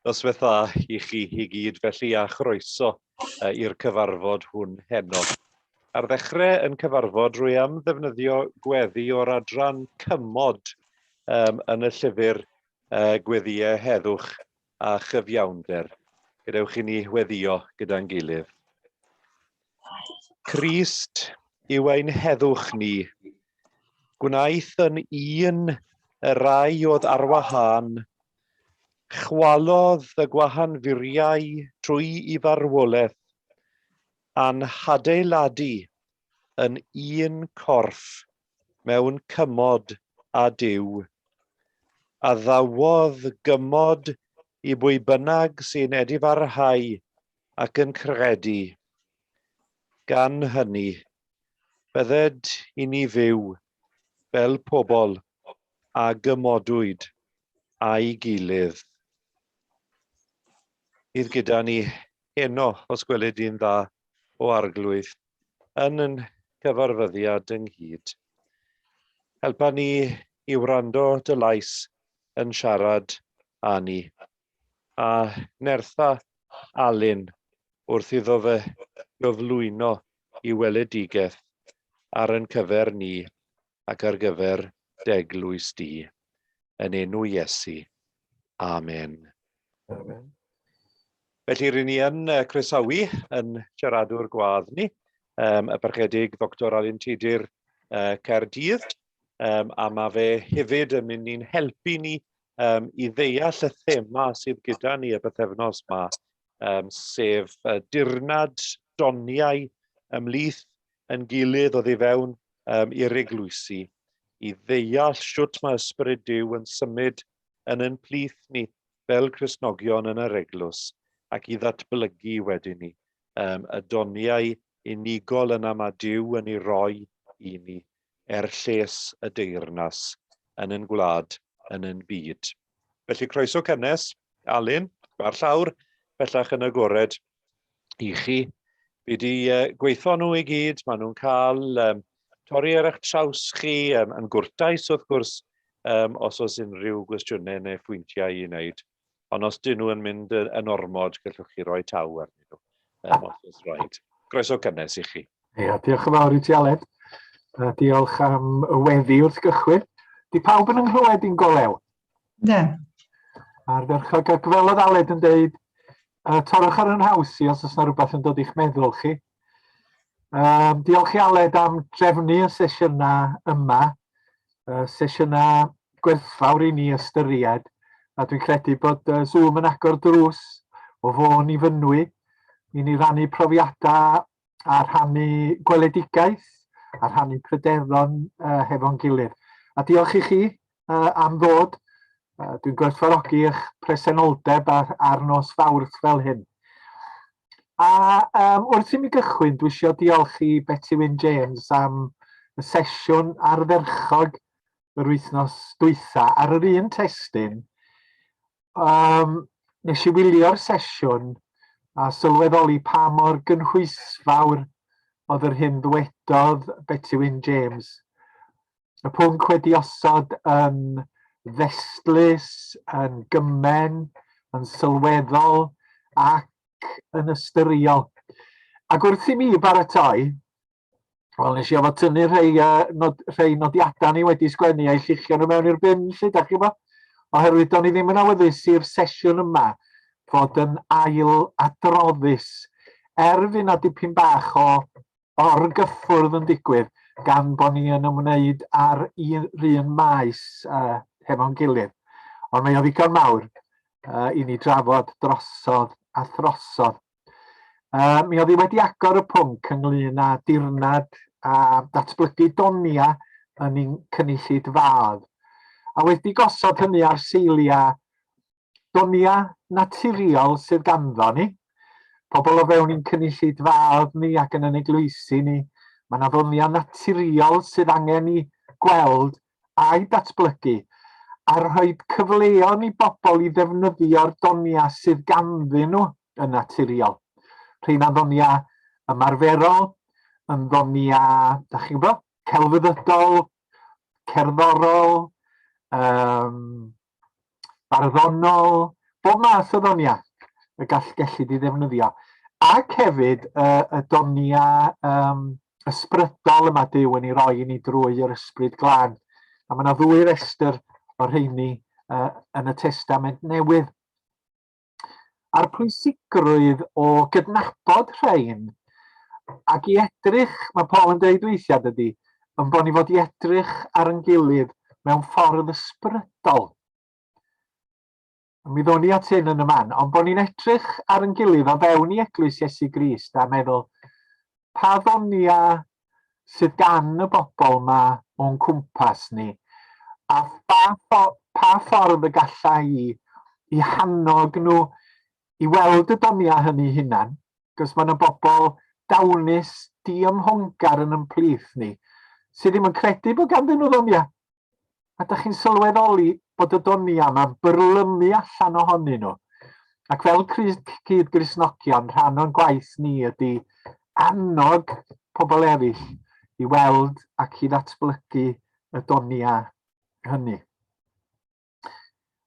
Noswaith dda i chi i gyd felly a chroeso i'r cyfarfod hwn heno. Ar ddechrau yn cyfarfod rwy am ddefnyddio gweddi o'r adran cymod um, yn y llyfr uh, Gweddïau Heddwch a Chyfiawnder. Gadewch i ni weddio gyda'n gilydd. Crist yw ein heddwch ni. Gwnaeth yn un y rai oedd ar wahân Chwalodd y gwahanfuriau trwy i farwolaeth, a'n hadeiladu yn un corff mewn cymod â Duw. Addawodd gymod i bwy bynnag sy'n edifarhau ac yn credu. Gan hynny, bydded i ni fyw fel pobl a gymodwyd â'i gilydd. Bydd gyda ni heno, os gweled di'n dda, o Arglwydd, yn yn cyfarfyddiad ynghyd. Helpa ni i wrando dy lais yn siarad â ni, a nertha Alun wrth iddo fe gyflwyno i weledigaeth ar yn cyfer ni ac ar gyfer d'eglwys di. Yn enw Iesu. Amen. Amen. Felly, rŷn ni yn croesawu yn siaradwr gwadd ni, um, y Parchedig Ddoctor Alun Tudur uh, Caerdydd, um, a mae fe hefyd yn mynd i'n helpu ni um, i ddeall y thema sydd gyda ni y bythefnos ma, um, sef uh, dirnad doniau ymhlith yn gilydd oddi fewn um, i'r eglwysi, i ddeall shwt mae Ysbryd Duw yn symud yn yn plith ni fel Cristnogion yn yr eglwys, ac i ddatblygu wedyn ni um, y doniau unigol yna mae Duw yn ei roi i ni er lles y deyrnas yn yn gwlad, yn yn byd. Felly croeso cynnes, Alun, mae'r llawr bellach yn agored i chi. Fi wedi uh, gweithio nhw i gyd, maen nhw'n cael um, torri ar eich traws chi, um, yn gwrtais wrth gwrs, um, os oes unrhyw gwestiynau neu phwyntiau i wneud. Ond os dyn nhw yn mynd yn ormod, gallwch chi roi taw arnyn nhw, um, os oes rhaid. Groeso cynnes i chi. Ia, diolch yn fawr i ti Aled. A diolch am y weddi wrth gychwyn. Di pawb yn ynghlywed i'n golew? De. Ardderchog. Ac fel oedd Aled yn deud, uh, torrwch ar yn haws i os oes yna rhywbeth yn dod i'ch meddwl chi. Um, diolch i Aled am drefnu y sesiynau yma, uh, sesiynau gwerthfawr i ni ystyried, a dwi'n credu bod uh, Zoom yn agor drws o Fôn i Fynwy i ni rannu profiadau a rhannu gweledigaeth a rhannu pryderon uh, hefo'n gilydd. A diolch i chi uh, am ddod. Uh, dwi'n gwerthfawrogi eich presenoldeb ar, ar nos Fawrth fel hyn. A um, wrth i mi gychwyn, dwi eisiau diolch i Betty Wyn James am y sesiwn ardderchog yr wythnos dwytha ar yr un testun. Um, nes i wylio'r sesiwn a sylweddoli pa mor gynhwysfawr oedd yr hyn ddwedodd Betty Wyn James. Y pwnc wedi osod yn ddestlus, yn gymen, yn sylweddol ac yn ystyriol. Ac wrth i mi baratoi, Wel, nes i ofod tynnu rhai, uh, nod, rhai nodiadau ni wedi sgwennu a'i lluchio nhw mewn i'r bin, lle, da chi bo? Oherwydd do'n i ddim yn awyddus i'r sesiwn yma fod yn ail adroddus. Er fi na dipyn bach o orgyffwrdd yn digwydd gan bod ni yn ymwneud â'r un, un maes uh, hefo'n gilydd. Ond mae o ddigon mawr uh, i ni drafod drosodd a throsodd. Uh, mi oedd hi wedi agor y pwnc ynglyn â dirnad a datblygu donia yn ein cynulleidfaoedd. A wedi gosod hynny ar seiliau donia naturiol sydd ganddo ni, pobl o fewn ein cynulleidfaoedd ni ac yn yn eglwysi ni, mae yna ddonia naturiol sydd angen i gweld a'i datblygu, a rhoi cyfleon i bobl i ddefnyddio'r doniau sydd ganddyn nhw yn naturiol. Rheina'n ddoniau ymarferol, yn ddoniau, da chi'n gwybod, celfyddydol, cerddorol, um, barddonol, Bob math o ddoniau y gall gellid i ddefnyddio. Ac hefyd y, y doniau um, ysbrydol yma Duw yn ei roi i ni drwy yr ysbryd glân. A mae yna ddwy restr o'r rheini uh, yn y Testament Newydd. A'r pwysigrwydd o gydnabod rhain ac i edrych, mae Paul yn dweud weithiau dydy, yn bod ni fod i edrych ar yn gilydd mewn ffordd ysbrydol. Mi ddown ni at hyn yn y man, ond bod ni'n edrych ar yn gilydd o fewn i Eglwys Iesu Grist a meddwl, pa ddonia sydd gan y bobl ma o'n cwmpas ni, a pha, pa ffordd y galla i i hannog nhw i weld y doniau hynny hunan, cos mae yna bobl dawnus, diymhongar yn ymplith ni, sydd ddim yn credu bod ganddyn nhw ddoniau. A da chi'n sylweddoli bod y doniau yma'n byrlymu allan ohonyn nhw. Ac fel cyd-Gristnogion, rhan o'n gwaith ni ydy annog pobl eraill i weld ac i ddatblygu y doniau hynny.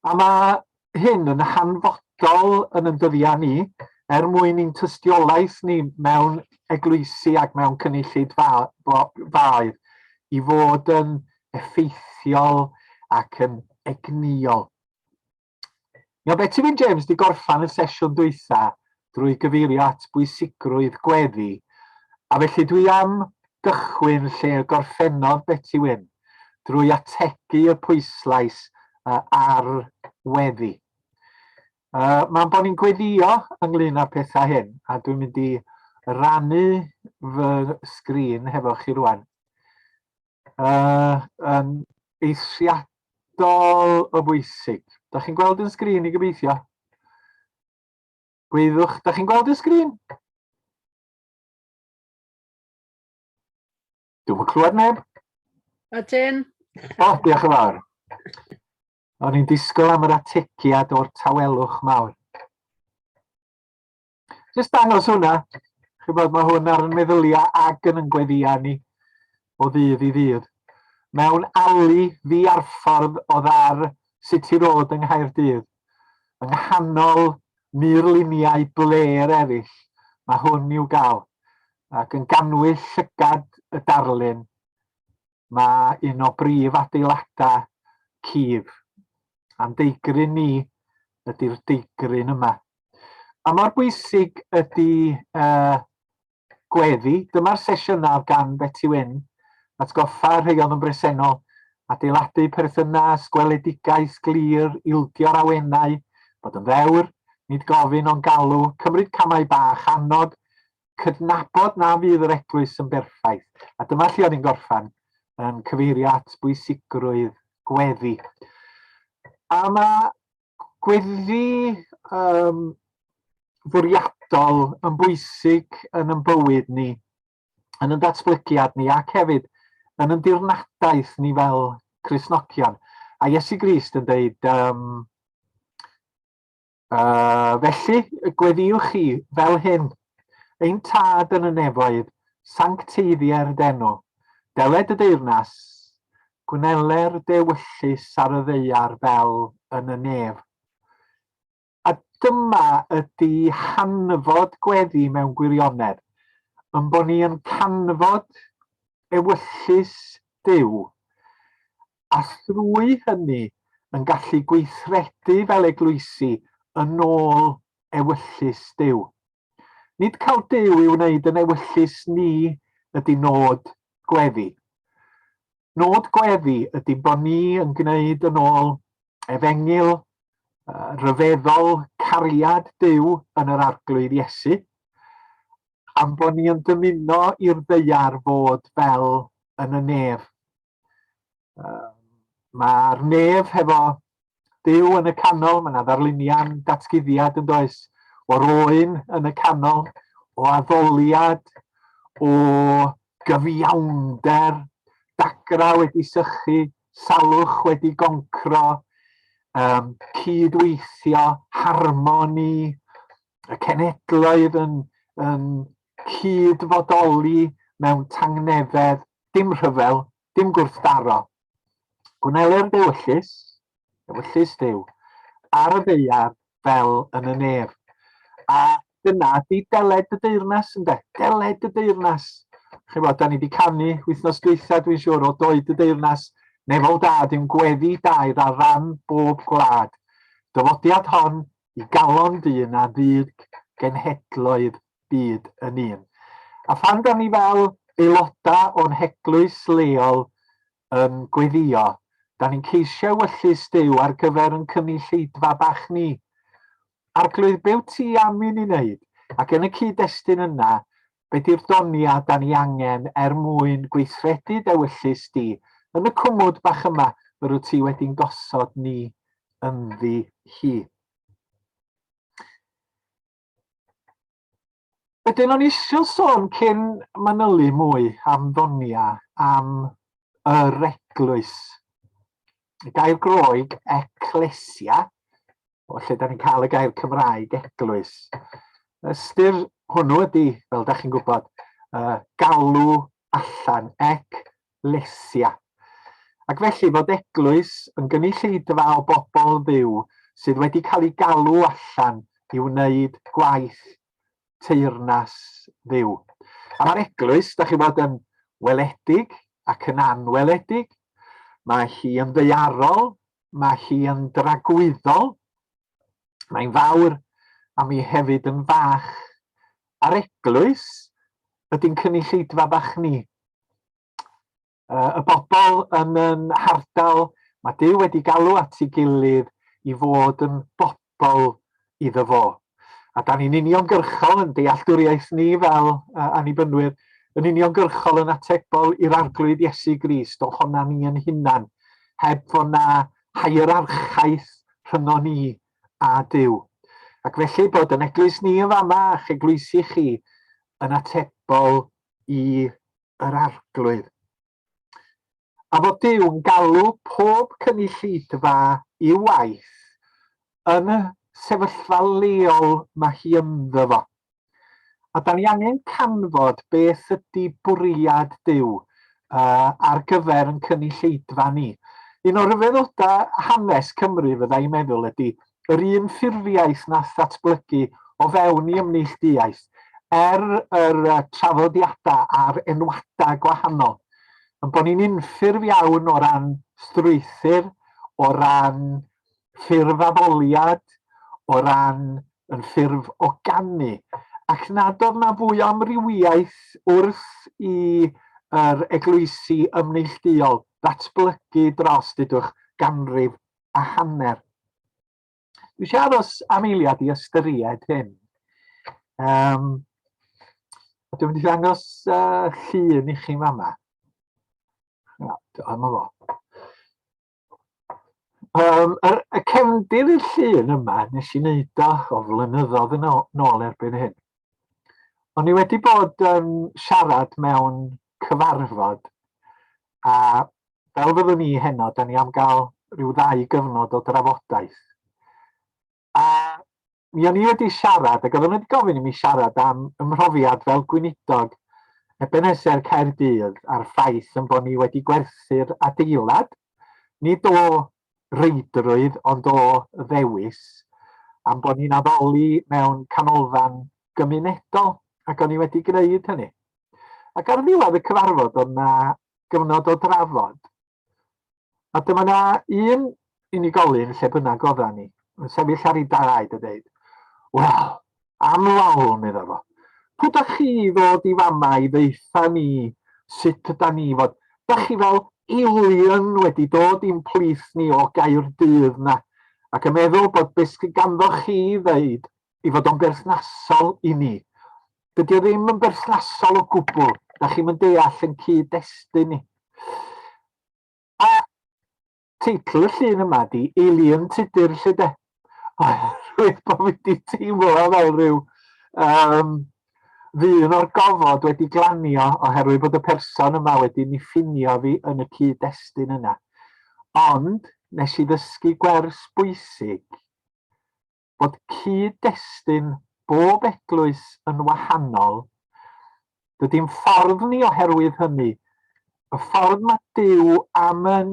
A mae hyn yn hanfodol yn yn dyddiau ni, er mwyn i'n tystiolaeth ni mewn eglwysi ac mewn cynulleidfaoedd i fod yn effeithiol ac yn egnïol. Nawr, Beti Wyn James di gorffan y sesiwn dwytha drwy gyfeirio at bwysigrwydd gweddi, a felly dwi am gychwyn lle y gorffennodd Beti Wyn, drwy ategu y pwyslais ar weddi. Mae'n bod ni'n gweddio ynglyn â'r pethau hyn, a dwi'n mynd i rannu fy sgrin hefo chi rwan. Yn eithriadol o bwysig. Da chi'n gweld yn sgrin i gobeithio? Gweithwch, da chi'n gweld y sgrin? Dwi'm yn clywed neb. Ydyn. O, diolch yn fawr. O'n i'n disgwyl am yr ategiad o'r tawelwch mawr. Jyst dangos hwnna. Chi'n bod, mae hwn ar yn meddyliau ag yn yn gweddiau ni o ddydd i ddydd. Mewn ali ddi-arffordd oedd ar City Road yng Nghaerdydd, yng nghanol murluniau blêr eraill, mae hwn i'w gael. Ac yn gannwyll llygad y darlun, mae un o brif adeiladau Kiev. A'n deigryn ni ydy'r deigryn yma. A mor bwysig ydy uh, gweddi. Dyma'r sesiynau gan Beti Wyn, atgoffa rhai oedd yn bresennol, adeiladu perthynas, gweledigaeth glir, ildio'r awenau, bod yn ddewr, nid gofyn ond galw, cymryd camau bach, annog, cydnabod na fydd yr eglwys yn berffaith. A dyma lle o'n i'n gorffan, yn cyfeirio at bwysigrwydd gweddi. A mae Gweddi um, fwriadol yn bwysig yn yn bywyd ni, yn yn datblygiad ni ac hefyd yn yn dirnadaeth ni fel Cristnogion. A Iesu Grist yn dweud, um, felly, gweddiwch chi fel hyn, ein tad yn y nefoedd, sancteiddier d'enw, deled y deyrnas, Gwneler d'ewyllys ar y ddaear fel yn y nef. A dyma ydy hanfod gweddi mewn gwirionedd, yn bod ni yn canfod ewyllys Duw, a thrwy hynny yn gallu gweithredu fel eglwysi yn ôl ewyllys Duw. Nid cael Duw i wneud yn ewyllys ni ydy nod gweddi. Nod gweddi ydy bod ni yn gwneud yn ôl efengyl rhyfeddol cariad Duw yn yr Arglwydd Iesu, am bod ni yn dymuno i'r ddaear fod fel yn y nef. Mae'r nef hefo Duw yn y canol, mae yna ddarluniau'n datguddiad yn does, o'r oen yn y canol, o addoliad, o gyfiawnder, dagra wedi sychu, salwch wedi goncro, um, cydweithio, harmoni, y cenedloedd yn, yn cyd-fodoli mewn tangnefedd, dim rhyfel, dim gwrthdaro. Gwneler dewyllys, ewyllys Duw, ar y ddaear fel yn y nef. A dyna ydy deled y deyrnas, ynde? Deled y deyrnas. Chi'n bod, da ni wedi canu wythnos dwytha, dwi'n siŵr, o doed y deyrnas, nefol dad yw'n gweddi dair ar ran bob gwlad. Dyfodiad hon i galon dyn a ddug genhedloedd byd yn un. A phan da ni fel aelodau o'n heglwys leol yn gweddïo, da ni'n ceisio ewyllys Duw ar gyfer yn cynulleidfa bach ni. Arglwydd, be wyt ti am i ni wneud? Ac yn y cyd-destun yna, be di'r doniau da ni angen er mwyn gweithredu d'ewyllys di yn y cwmwd bach yma yr wyt ti wedi'n gosod ni ynddi hi? Wedyn o'n i isio sôn cyn manylu mwy am ddonia am yr eglwys. Y gair Groeg, ecclesia, o lle da ni'n cael y gair Cymraeg eglwys. Ystyr hwnnw ydy, fel da chi'n gwybod, uh, galw allan, ec lesia. Ac felly fod eglwys yn gynulleidfa o bobl Dduw sydd wedi cael eu galw allan i wneud gwaith teyrnas Dduw. A mae'r eglwys, da chi'n bod, yn weledig ac yn anweledig. Mae hi yn ddaearol, mae hi yn dragwyddol, mae'n fawr a mi hefyd yn fach. A'r eglwys ydy'n cynulleidfa bach ni. Y bobl yn yn hardal, mae Duw wedi galw at ei gilydd i fod yn bobl iddo fo. A da ni'n uniongyrchol yn dealltwriaeth ni fel annibynwyr, yn uniongyrchol yn atebol i'r Arglwydd Iesu Grist ohona ni yn hunan, heb fod na hierarchaeth rhyngon ni a Duw. Ac felly bod yn eglwys ni yn fama a'ch eglwysi chi yn atebol i yr Arglwydd. A fod Duw'n galw pob cynulleidfa i'w waith yn y sefyllfa leol mae hi ynddo fo. A da ni angen canfod beth ydy bwriad Duw uh, ar gyfer yn cynulleidfa ni. Un o ryfeddodau hanes Cymru fydda i'n meddwl ydy yr un ffurfiaeth nath ddatblygu o fewn i ymneillduaeth, er yr traddodiadau a'r enwadau gwahanol, yn bod ni'n unffurf iawn o ran strwythur, o ran ffurf addoliad, o ran yn ffurf o ganu, ac nad oedd na fwy o amrywiaeth wrth i yr eglwysi ymneillduol ddatblygu dros, dudwch, ganrif a hanner. Dwi eisiau aros am eiliad i ystyried hyn. Um, dwi'n mynd i ddangos llun i chi fama. Dyma fo. Um, yr, y cefndir i'r llun yma, nes i wneud o o flynyddoedd yn ôl erbyn hyn. O'n i wedi bod yn siarad mewn cyfarfod, a fel fyddwn ni heno, da ni am gael rhyw ddau gyfnod o drafodaeth. A mi o'n i wedi siarad, ac oedden nhw wedi gofyn i mi siarad am 'y mhrofiad fel gweinidog Ebenezer Caerdydd a'r ffaith yn bod ni wedi gwerthu'r adeilad, nid o reidrwydd ond o ddewis, am bod ni'n addoli mewn canolfan gymunedol, ac o'n i wedi gwneud hynny. Ac ar ddiwedd y cyfarfod oedd 'na gyfnod o drafod, A dyma 'na un unigolyn, lle bynnag oeddan ni, yn sefyll ar ei draed a deud, Wel, am lol, medda fo. Pw da chi i ddod i fama i ddeutha ni sut ydan ni fod? Da chi fel alien wedi dod i'n plith ni o Gaerdydd 'na, ac yn meddwl bod be sy ganddo chi i ddeud i fod o'n berthnasol i ni. Dydy o ddim yn berthnasol o gwbl. Da chi'm yn deall yn cyd-destun ni. A teitl y llun yma di Alien Tudur, lle de. Oherwydd bod fi wedi teimlo fel rhyw um, ddyn o'r gofod wedi glanio oherwydd bod y person yma wedi niffinio fi yn y cyd-destun yna. Ond nes i ddysgu gwers bwysig bod cyd-destun bob eglwys yn wahanol, dydy'n ffordd ni oherwydd hynny, y ffordd mae Duw am yn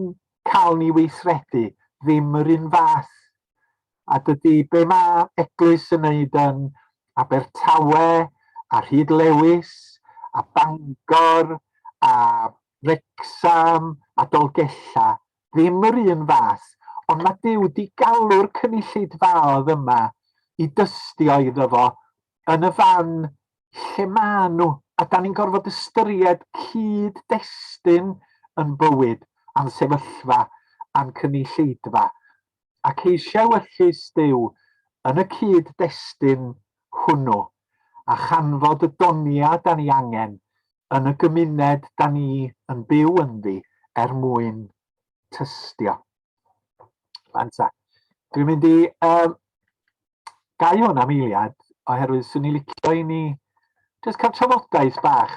cael ni weithredu, ddim yr un fath. A dydy be mae eglwys yn wneud yn Abertawe a Rhyd Lewis a Bangor a Wrecsam a Dolgellau ddim yr un fath, ond mae Duw 'di galw'r cynulleidfaoedd yma i dystio iddo fo yn y fan lle maen nhw, a da ni'n gorfod ystyried cyd-destun yn bywyd a'n sefyllfa a'n cynulleidfa, a ceisio ewyllys Duw yn y cyd-destun hwnnw, a chanfod y doniau da ni angen yn y gymuned da ni yn byw ynddi er mwyn tystio. Rwan ta, dwi'n mynd i um, gau hwn am eiliad, oherwydd swn i licio i ni jyst cael trafodaeth bach.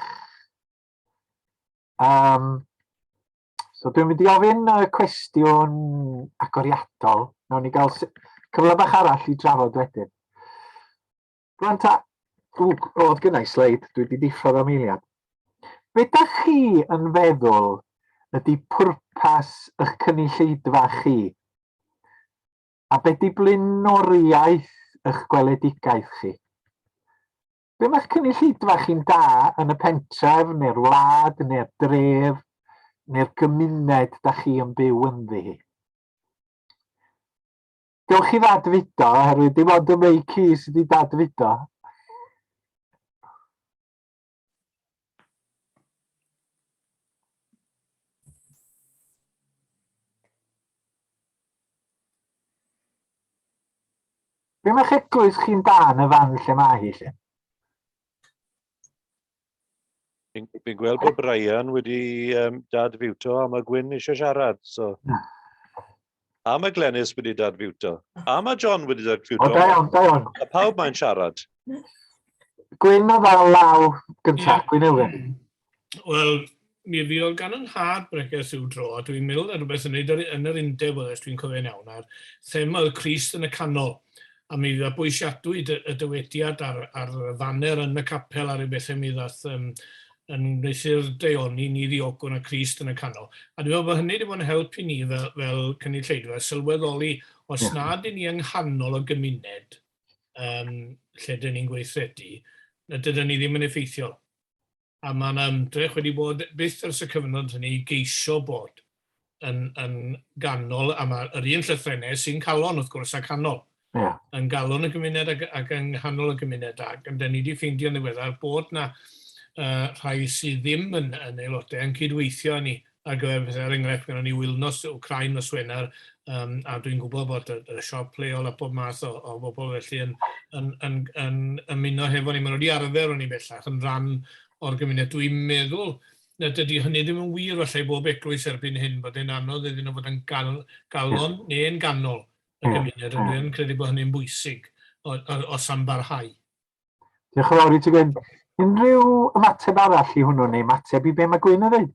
Um, so dwi'n mynd i ofyn y cwestiwn agoriadol. Nawn ni gael cyfle bach arall i drafod wedyn. Rwan ta, ww, oedd gynna i sleid, dwi wedi diffodd am eiliad. Be da chi yn feddwl ydy pwrpas eich cynulleidfa chi? A be di blaenoriaeth eich gweledigaeth chi? Be mae'ch cynulleidfa chi'n da yn y pentref, neu'r wlad, neu'r dref, neu'r gymuned da chi yn byw ynddi hi? Gewch chi ddadfudo, oherwydd dim ond y meic i sydd wedi dadfudo. Be mae'ch eglwys chi'n da yn y fan lle mae hi, lle? Fi'n fi gweld bod Brian wedi um, dadfiwto a mae Gwyn eisiau siarad. So. A mae Glenys wedi dadfiwto. A mae John wedi dadfiwto. O, da iawn, da iawn. A pawb mae'n siarad. Gwyn o ddal law gyntaf, yeah. Gwyn Elfyn. Wel, mi fuodd gan yn nhad bregeth rhyw dro, a dwi'n meddwl na rhywbeth yn wneud yn yr undeb oedd, os dwi'n cofio'n iawn, a'r thema oedd Crist yn y canol. A mi fabwysiadwyd y dywediad ar, ar faner yn y capel a rhyw bethau mi ddath um, yn wneuthur daioni ni ddiogwn a Crist yn y canol. A dwi'n meddwl bod hynny wedi bod yn help i ni fel, fel cynulleidfa sylweddoli os yeah. nad y'n ni yng nghanol y gymuned um, lle dyn ni'n gweithredu, na dydyn ni ddim yn effeithiol. A mae yna ymdrech wedi bod byth ers y cyfnod hynny i geisio bod yn, yn ganol, a mae'r yr un llythrennau sy'n calon wrth gwrs a canol. Yeah. Yn galon y gymuned ac, ac yng nghanol y gymuned ac yn ni wedi ffeindio yn ddiweddar bod na uh, rhai sydd ddim yn, yn aelodau yn cydweithio â ni ar gyfer pethau. Er enghraifft, gyda ni wylnos Wcráin nos Wener, um, a dwi'n gwybod bod y, y siop leol a pob math o, o bobl felly yn, yn, yn, yn ymuno hefo ni. Maen nhw wedi arfer o'n ni bellach yn rhan o'r gymuned. Dwi'n meddwl na dydy hynny ddim yn wir falle i bob eglwys erbyn hyn, bod e'n anodd iddyn nhw fod yn gal, galon neu yn ganol y gymuned, ond dwi'n credu bod hynny'n bwysig os am barhau. Diolch yn fawr i ti, Gwyn. Unrhyw ymateb arall i hwnnw neu ymateb i be mae Gwyn yn dweud?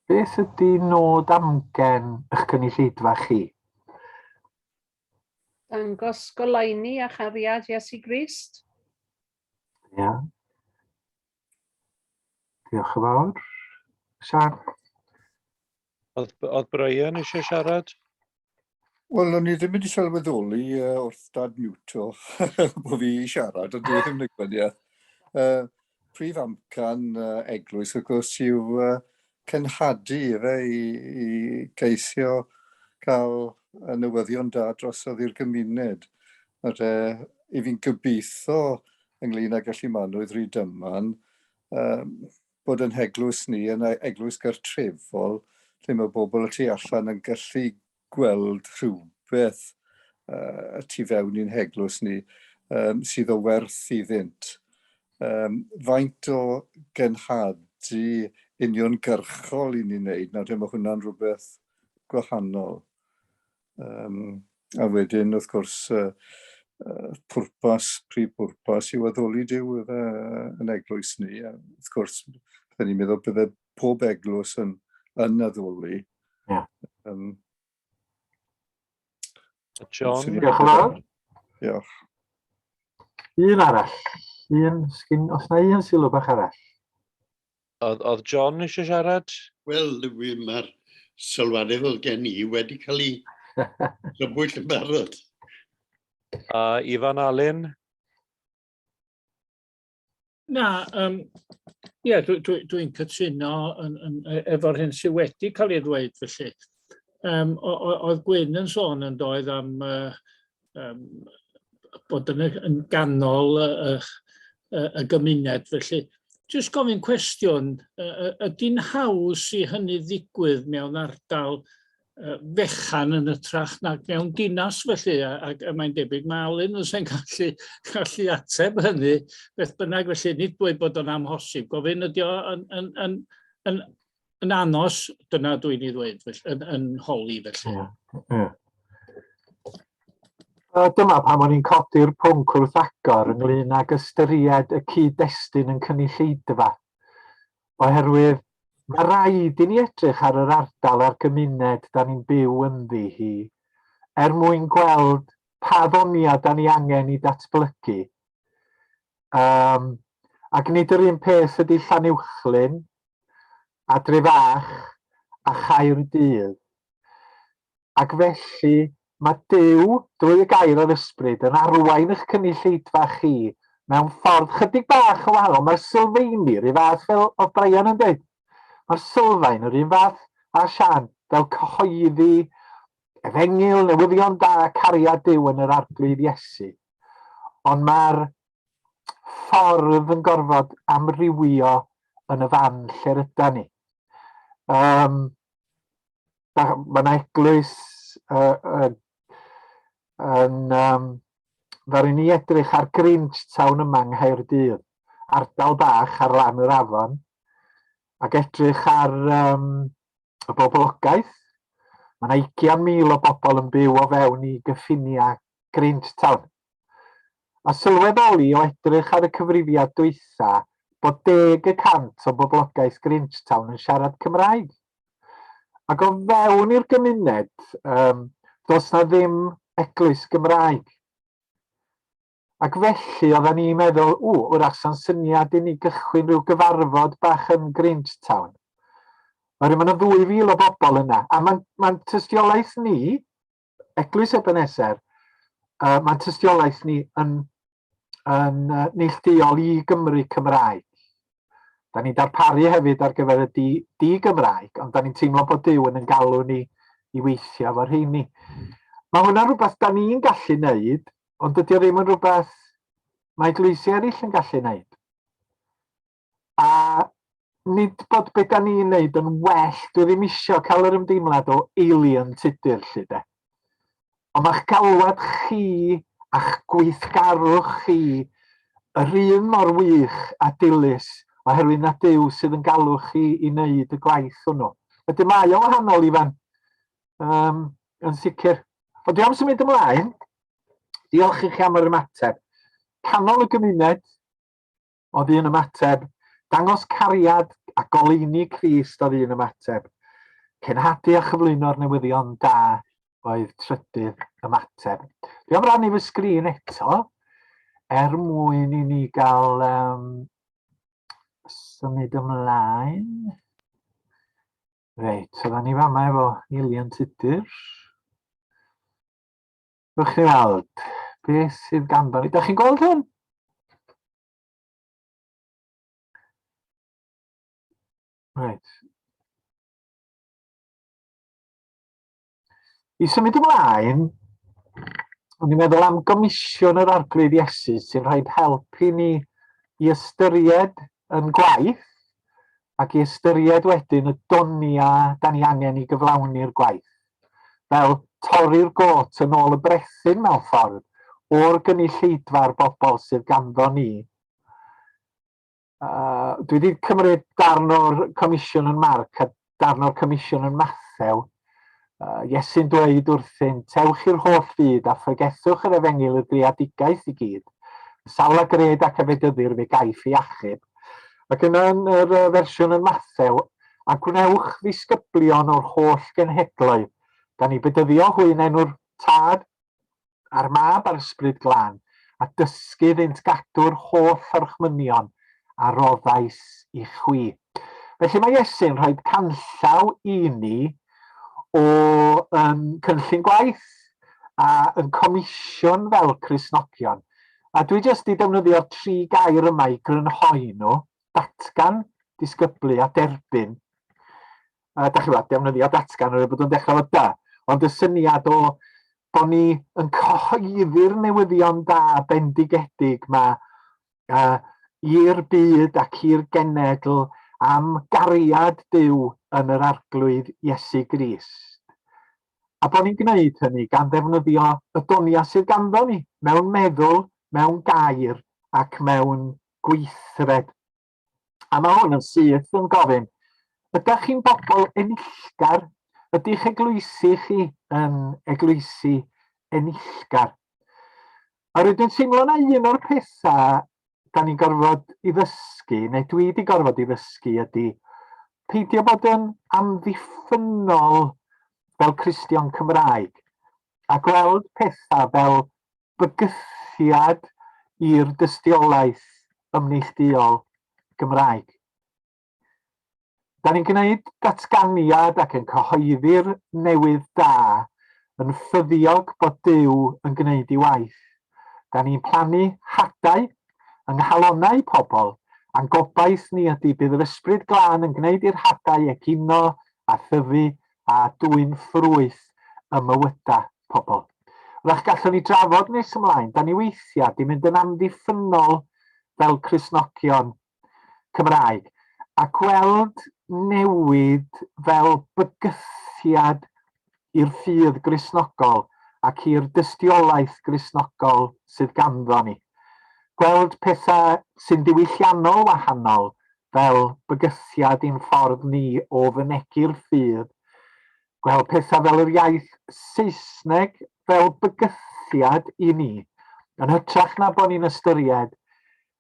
Beth ydy nod amgen eich cynulleidfa chi? Dangos goleuni a chariad Iesu Grist. Ia. Diolch yn fawr. Sian? Oedd, oedd Brian eisiau siarad? Wel, o'n i ddim wedi sylweddoli uh, wrth dad miwto bod fi i siarad, ond dwi ddim yn gwybod. Uh, prif amcan uh, eglwys, wrth gwrs, yw uh, cenhadu efe i, i geisio cael y newyddion da drosodd i'r gymuned. Nawr te, i fi'n gobeithio ynglyn â gallu manwydd Rhydyman, um, bod yn heglwys ni yn e-, eglwys gartrefol, lle mae bobl y tu allan yn gallu gweld rhywbeth uh, y tu fewn i'n heglwys ni um, sydd o werth iddynt. Um, faint o genhadu uniongyrchol i ni'n wneud, nawr te mae hwnna'n rhywbeth gwahanol. Um, a wedyn, wrth gwrs, uh, uh, pwrpas, prif pwrpas yw addoli Duw efe yn eglwys ni. A wrth gwrs, byddwn ni'n meddwl bydde pob eglwys yn, yn addoli. Yeah. Um, John. Diolch yn fawr. Diolch. Un arall. Un, sgyn, os na un sylw bach arall? Oedd, oedd John eisiau siarad? Wel, mae'r sylwadau fel gen i wedi cael ei rybwyll yn barod. A Ifan Alun? Na, um, ie, dwi'n dwi, dwi cytuno yn, yn, e, efo'r hyn sydd wedi cael ei ddweud felly. Um, oedd Gwyn yn sôn yn doedd am uh, um, bod yn, yn ganol y, y, y, y gymuned felly. Jyst gofyn cwestiwn, ydy'n haws i hynny ddigwydd mewn ardal fechan yn ytrach nag mewn dinas felly, ac mae'n debyg mae Alun yn sy'n gallu, gallu ateb hynny, beth bynnag felly, nid dweud bod o'n amhosib, gofyn ydy o yn, yn, yn, yn, yn anos, dyna dwi'n ei ddweud, felly, yn, yn holi felly. Yeah, yeah. Dyma pam o'n i'n codi'r pwnc wrth agor ynglyn ag ystyried y cyd-destun yn cynulleidfa. Oherwydd mae rhaid i ni edrych ar yr ardal a'r gymuned da ni'n byw ynddi hi er mwyn gweld pa ddoniau da ni angen i datblygu. Um, ac nid yr un peth ydy Llanuwchllyn a Drefach a Chaerdydd. Ac felly, mae Duw, drwy y gair a'r ysbryd, yn arwain eich cynulleidfa chi mewn ffordd chydig bach yn wahanol. Mae'r sylfeini yr un fath fel oedd Brian yn dweud. Mae'r sylfaen yr un fath a Sian, fel cyhoeddi efengyl, newyddion da, cariad Duw yn yr arglwydd Iesu. Ond mae'r ffordd yn gorfod amrywio yn y fan lle'r yda ni. Um, mae yna eglwys uh, uh, yn... Um, ddaru ni edrych ar Grinch Town yma yng Nghaerdydd, ardal bach ar lan yr afon, ac edrych ar um, y boblogaeth. Mae yna 20,000 o bobl yn byw o fewn i gyffiniau Grinch Town. A sylweddoli o edrych ar y cyfrifiad dwytha bod 10 y cant o boblogaeth Grangetown yn siarad Cymraeg. Ac o fewn i'r gymuned, um, does na ddim eglwys Gymraeg. Ac felly oedden ni'n meddwl, ww, wrach sa'n syniad i ni gychwyn rhyw gyfarfod bach yn Grangetown. Oherwydd mae yna 2,000 o bobl yna. A mae'n ma tystiolaeth ni, Eglwys Ebenezer, uh, mae'n tystiolaeth ni yn, yn uh, neillduol i Gymru Cymraeg. Da ni'n darparu hefyd ar gyfer y di, di Gymraeg, ond da ni'n teimlo bod Duw yn yn galw ni i weithio efo rheini. Mae hwnna'n rhywbeth da ni'n gallu neud, ond dydy o ddim yn rhywbeth mae eglwysi eraill yn gallu neud. A nid bod be da ni'n neud yn well, dwi ddim isio cael yr ymdeimlad o alien tudur lly de. Ond mae'ch galwad chi a'ch gweithgarwch chi yr un mor wych a dilys oherwydd na Duw sydd yn galw chi i wneud y gwaith hwnnw. Wedyn mae o wahanol, Ifan, um, yn sicr. Ond dwi am symud ymlaen. Diolch i chi am yr ymateb. Canol y gymuned, Oedd un ymateb. Dangos cariad a goleuni Crist oedd un ymateb. Cenhadu a chyflwyno'r newyddion da oedd trydydd ymateb. Dwi am rannu fy sgrin eto er mwyn i ni gael um, symud ymlaen. Reit, oedden ni fama efo Ilian Tudur. Rwch chi weld beth sydd ganddo ni. Da chi'n gweld hwn? Reit. I symud ymlaen, o'n i'n meddwl am gomisiwn yr Arglwydd Iesu sy'n rhoi help i ni i ystyried yn gwaith ac i ystyried wedyn y doniau da ni angen i gyflawni'r gwaith. Fel torri'r got yn ôl y brethyn mewn ffordd, o'r gynulleidfa'r bobl sydd ganddo ni. Uh, dwi wedi cymryd darn o'r comisiwn yn Marc a darn o'r comisiwn yn Mathew. Uh, Iesu'n dweud wrthynt, ewch i'r holl fyd a phregethwch yr efengyl i'r greadigaeth i gyd. Y sawl a gred ac a fedyddir fe gaiff ei achub. Ac yna yn yr fersiwn yn Mathew, a gwnewch ddisgyblion o'r holl genhedloedd, gan i bedyddio hwy yn enw'r Tad, a'r Mab a'r Ysbryd Glân, a dysgu iddynt gadw'r holl orchmynion a roddais i chwi. Felly mae Iesu'n rhoi canllaw i ni o um, cynllun gwaith a yn comisiwn fel Cristnogion. A dwi jyst i defnyddio'r tri gair yma i grynhoi nhw, datgan, disgyblu a derbyn. A da chi weld, defnyddio datgan oherwydd bod o'n dechrau efo da, ond y syniad o bod ni yn cyhoeddi'r newyddion da bendigedig ma i'r byd ac i'r genedl am gariad Duw yn yr Arglwydd Iesu Grist. A bod ni'n gwneud hynny gan ddefnyddio y doniau sydd ganddo ni, mewn meddwl, mewn gair ac mewn gweithred. A mae hwn yn syth yn gofyn, ydych chi'n bobl enillgar? Ydy'ch eglwysi chi yn eglwysi enillgar? A rydyn teimlo na un o'r pethau da ni'n gorfod i ddysgu, neu dwi wedi gorfod i ddysgu, ydy peidio bod yn amddiffynnol fel Cristion Cymraeg a gweld pethau fel bygythiad i'r dystiolaeth ymneillduol Gymraeg. Da ni'n gwneud datganiad ac yn cyhoeddi'r newydd da yn ffyddiog bod Duw yn gwneud ei waith. Da ni'n plannu hadau yng nghalonnau pobl, a'n gobaith ni ydy bydd yr Ysbryd Glân yn gwneud i'r hadau egino a thyfu a dwyn ffrwyth ym mywydau pobl. Wrach gallwn ni drafod nes ymlaen, da ni weithiau di mynd yn amddiffynnol fel Cristnogion Cymraeg, a gweld newid fel bygythiad i'r ffydd Gristnogol ac i'r dystiolaeth Gristnogol sydd ganddo ni. Gweld pethau sy'n ddiwylliannol wahanol fel bygythiad i'n ffordd ni o fynegi'r ffydd. Gweld pethau fel yr iaith Saesneg fel bygythiad i ni, yn hytrach na bod ni'n ystyried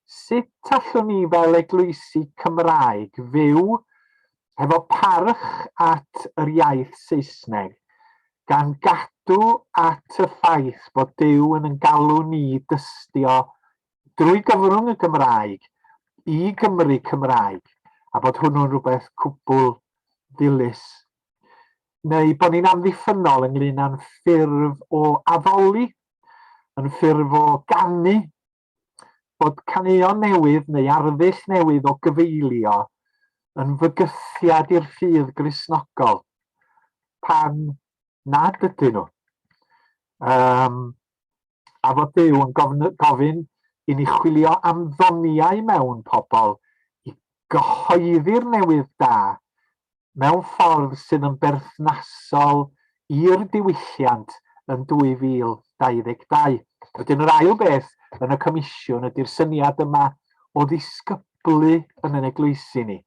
Sut allwn ni fel eglwysi Cymraeg fyw hefo parch at yr iaith Saesneg, gan gadw at y ffaith bod Duw yn yn galw ni i dystio drwy gyfrwng y Gymraeg i Gymry Cymraeg, a bod hwnnw'n rhywbeth cwbl ddilys. Neu bod ni'n amddiffynnol ynglyn â'n ffurf o addoli, yn ffurf o ganu, bod caneuon newydd neu arddull newydd o gyfeilio yn fygythiad i'r ffydd Gristnogol, pan nad ydyn nhw. Um, a fod Duw yn gofyn, gofyn i ni chwilio am ddoniau mewn pobl i gyhoeddi'r newydd da mewn ffordd sydd yn berthnasol i'r diwylliant yn 2022. Wedyn yr ail beth yn y comisiwn ydy'r syniad yma o ddisgyblu yn yn eglwysi ni.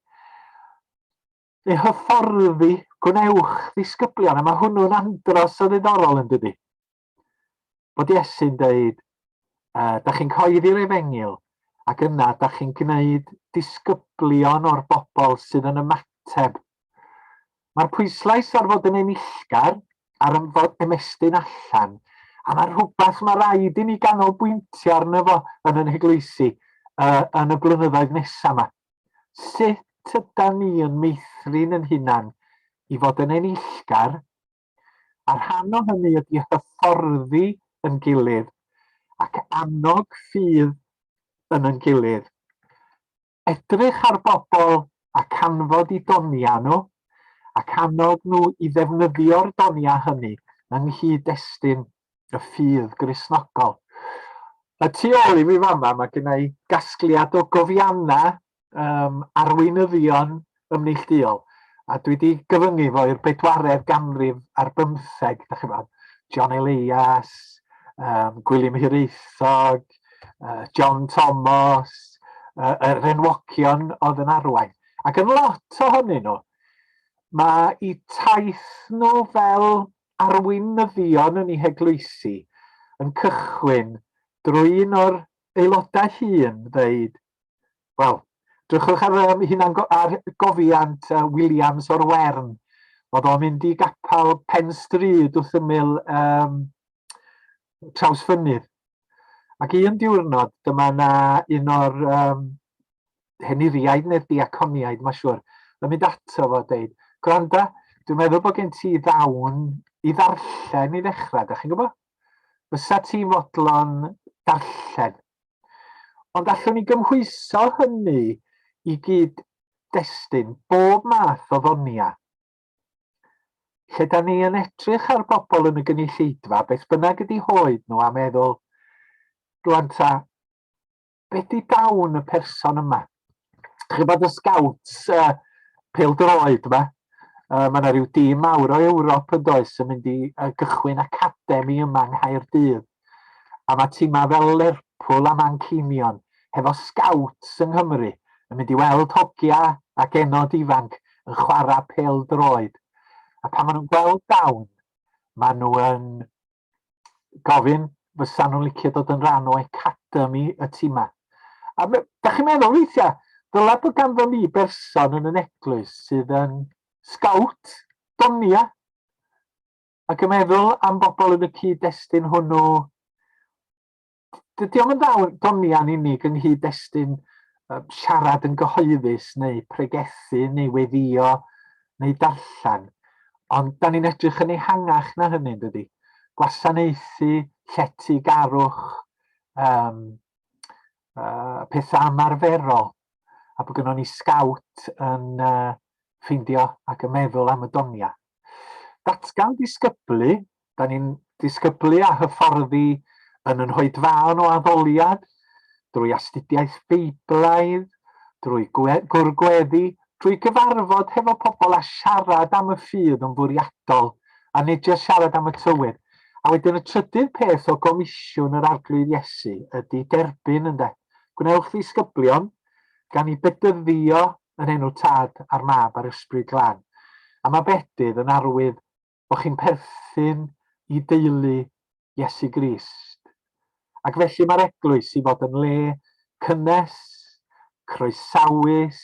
Neu hyfforddi, gwnewch ddisgyblion, a mae hwnnw'n andros o ddiddorol yn dydy. Bod Iesu'n dweud, uh, da chi'n cyhoeddi'r efengyl, ac yna da chi'n gwneud disgyblion o'r bobl sydd yn ymateb. Mae'r pwyslais ar fod yn enillgar, ar fod ymestyn allan, a mae rhywbeth mae rhaid i ni ganolbwyntio arno fo yn yn heglwysi uh, yn y blynyddoedd nesaf yma. Sut yda ni yn meithrin yn hunan i fod yn enillgar A rhan o hynny ydy hyfforddi yn gilydd ac annog ffydd yn yn gilydd. Edrych ar bobl a canfod i doniau nhw ac annog nhw i ddefnyddio'r doniau hynny yng nghyd-destun y ffydd Gristnogol. Y tu ôl i fi fama mae gen i gasgliad o gofiannau um, arweinyddion ymneillduol, a dwi wedi gyfyngu fo i'r bedwaredd ganrif ar bymtheg, da chi'n gwybod, John Elias, um, Gwilym Hiraethog, uh, John Thomas, uh, yr enwogion oedd yn arwain. Ac yn lot ohonyn nhw, mae i taith nhw fel arweinyddion yn eu heglwysi yn cychwyn drwy un o'r aelodau hŷn ddeud, Wel, drychwch ar um, hunan ar gofiant Williams o'r Wern. Oedd o'n mynd i gapel pen stryd wrth ymyl um, Trawsfynydd. Ac un diwrnod, dyma na un o'r um, henuriaid neu'r diaconiaid, mae'n siŵr, yn mynd ato fo a deud, gwranda, dwi'n meddwl bod gen ti ddawn i ddarllen i ddechrau, da chi'n gwybod? Fysa ti'n fodlon darllen. Ond allwn ni gymhwyso hynny i gyd-destun bob math o ddoniau. Lle da ni yn edrych ar bobl yn y gynulleidfa, beth bynnag ydi hoed nhw, a meddwl, rwan ta, be di dawn y person yma? Chi'n gwybod y scouts uh, pêl-droed yma? Uh, mae yna rhyw dîm mawr o Ewrop yn does yn mynd i uh, gychwyn academi yma yng Nghaerdydd. A mae tîmau fel Lerpwl a Manceinion hefo scouts yng Nghymru yn mynd i weld hogia a genod ifanc yn chwarae pêl-droed. A pan maen nhw'n gweld dawn, maen nhw yn gofyn fysa nhw'n licio dod yn rhan o academy y tîmau. A da chi'n meddwl weithiau, dylai bod ganddo ni berson yn yn eglwys sydd yn scout, donia, ac yn meddwl am bobl yn y cyd-destun hwnnw, dydy o'm yn doniau'n unig yng nghyd-destun siarad yn gyhoeddus neu pregethu neu weddio neu darllen, ond da ni'n edrych yn ehangach na hynny, dydy? Gwasanaethu, lletygarwch, um, pethau ymarferol, a bod gynnon ni sgawt yn uh, ffeindio ac yn meddwl am y doniau. Datgan disgyblu, da ni'n disgyblu a hyfforddi yn yn hoedfaon o addoliad, drwy astudiaeth Feiblaidd, drwy gwrgweddi, drwy gyfarfod hefo pobl a siarad am y ffydd yn fwriadol, a nid jyst siarad am y tywydd. A wedyn y trydydd peth o gomisiwn yr Arglwydd Iesu ydy derbyn, ynde? Gwnewch ddisgyblion, gan i bedyddio yn enw Tad a'r Mab a'r Ysbryd Glân. A mae bedydd yn arwydd bod chi'n perthyn i deulu Iesu Grist. Ac felly mae'r eglwys i fod yn le cynnes, croesawus,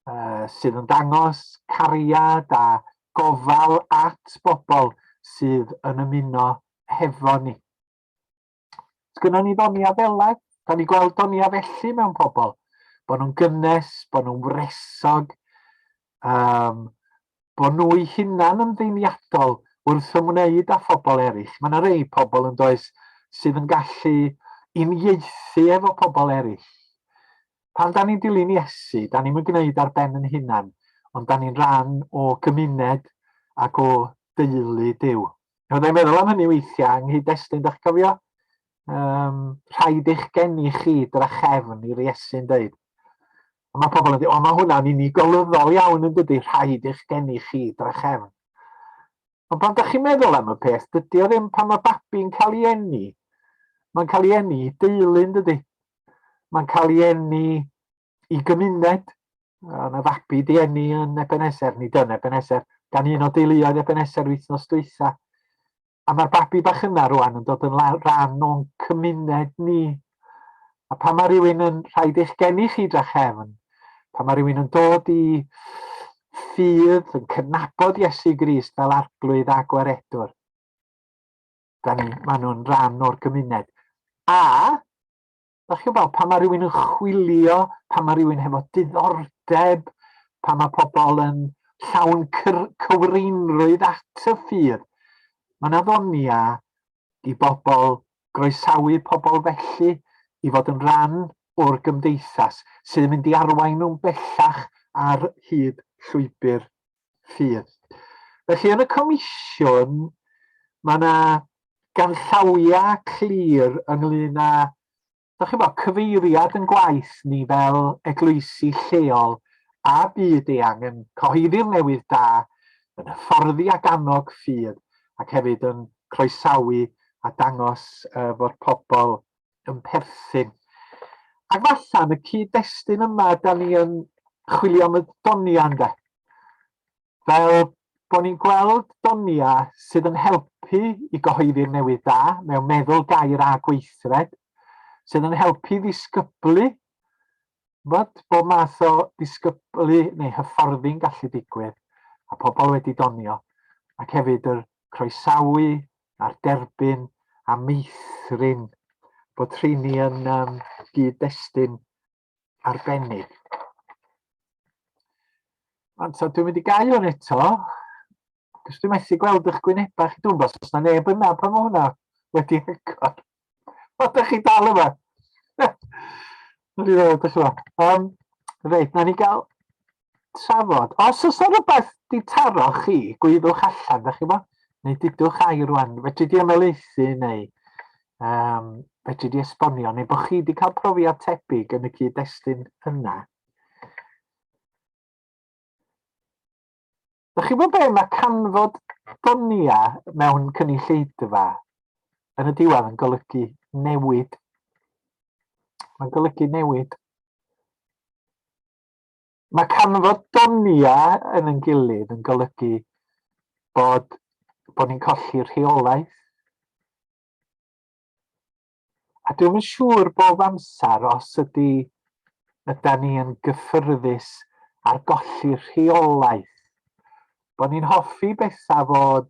uh, sydd yn dangos cariad a gofal at bobl sydd yn ymuno hefo ni. Sgynnon ni ddonia fela? Da ni gweld donia felly mewn pobl. Bod nhw'n gynnes, bod nhw'n wresog, um, bod nhw eu hunan yn ddeiniadol wrth ymwneud â phobl eraill. Mae yna rei pobl yn does sydd yn gallu uniaethu efo pobl eraill. Pan da ni'n dilyn Iesu, da ni'n gwneud ar ben yn hunan, ond da ni'n rhan o gymuned ac o deulu Duw. Fydda i'n meddwl am hynny weithiau yng nghyd-destun, dach chi'n cofio? Um, rhaid eich geni chi drachefn i'r Iesu'n dweud. A mae pobl yn dweud, o mae hwnna'n unigolyddol iawn yn dydy, rhaid eich geni chi drachefn. Ond pan da chi'n meddwl am y peth, dydy o ddim pan mae babi'n cael ei eni. Mae'n cael ei eni i deulu, yn dydy. Mae'n cael ei eni i gymuned. Yna fabi di eni yn Ebenezer, nid yn Ebenezer, gan un o deuluoedd Ebenezer wythnos dwytha. A mae'r babi bach yna rwan yn dod yn rhan o'n cymuned ni. A pan mae rhywun yn rhaid eich geni chi drachefn, pan mae rhywun yn dod i ffydd, yn cydnabod Iesu Grist fel arglwydd a gwaredwr, da ni, maen nhw'n rhan o'r gymuned. A Dach chi'n gwybod, pan mae rhywun yn chwilio, pan mae rhywun hefo diddordeb, pan mae pobl yn llawn cywreinrwydd at y ffydd, mae yna ddonia i bobl groesawu pobl felly i fod yn rhan o'r gymdeithas sydd yn mynd i arwain nhw'n bellach ar hyd llwybr ffydd. Felly yn y comisiwn mae yna ganllawiau clir ynglyn â, dach chi'n gwybod, cyfeiriad yn gwaith ni fel eglwysi lleol a byd eang yn cyhoeddi'r newydd da, yn hyfforddi ac annog ffydd, ac hefyd yn croesawu a dangos uh, fod pobl yn perthyn. Ac falla yn y cyd-destun yma, da ni yn chwilio am y doniau ynde. Fel bod ni'n gweld doniau sydd yn helpu i gyhoeddi'r newydd da mewn meddwl, gair a gweithred, sydd yn helpu ddisgyblu, fod bob math o ddisgyblu neu hyfforddi'n gallu digwydd, a pobl wedi donio, ac hefyd yr croesawu a'r derbyn a meithrin. Bod rheini yn um, gyd-destun arbennig. Ond so dwi'n mynd i gau hwn eto, cos dwi'n methu gweld eich gwynebau chi. Dwi'n gwybod os yna neb yna pan mae hwnna wedi agor. O, dych chi dal yma? Dwi'n i ddweud, dych chi yma. Um, reit, na ni gael trafod. Os oes yna rhywbeth di taro chi, gwyddwch allan, dych chi bo? Neu dudwch air rwan. Fedri di ymhelaethu neu um, fedri di esbonio, neu bod chi wedi cael profiad tebyg yn y cyd-destun yna. Dych chi'n gwybod be, mae canfod donia mewn cynulleidfa yn y diwedd yn golygu newid. Mae'n golygu newid. Mae canfod donia yn ein gilydd yn golygu bod, bod ni'n colli rheolaeth. A dwi'm yn siŵr bob amser os ydy yda ni yn gyffyrddus ar golli rheolaeth. Bod ni'n hoffi bethau fod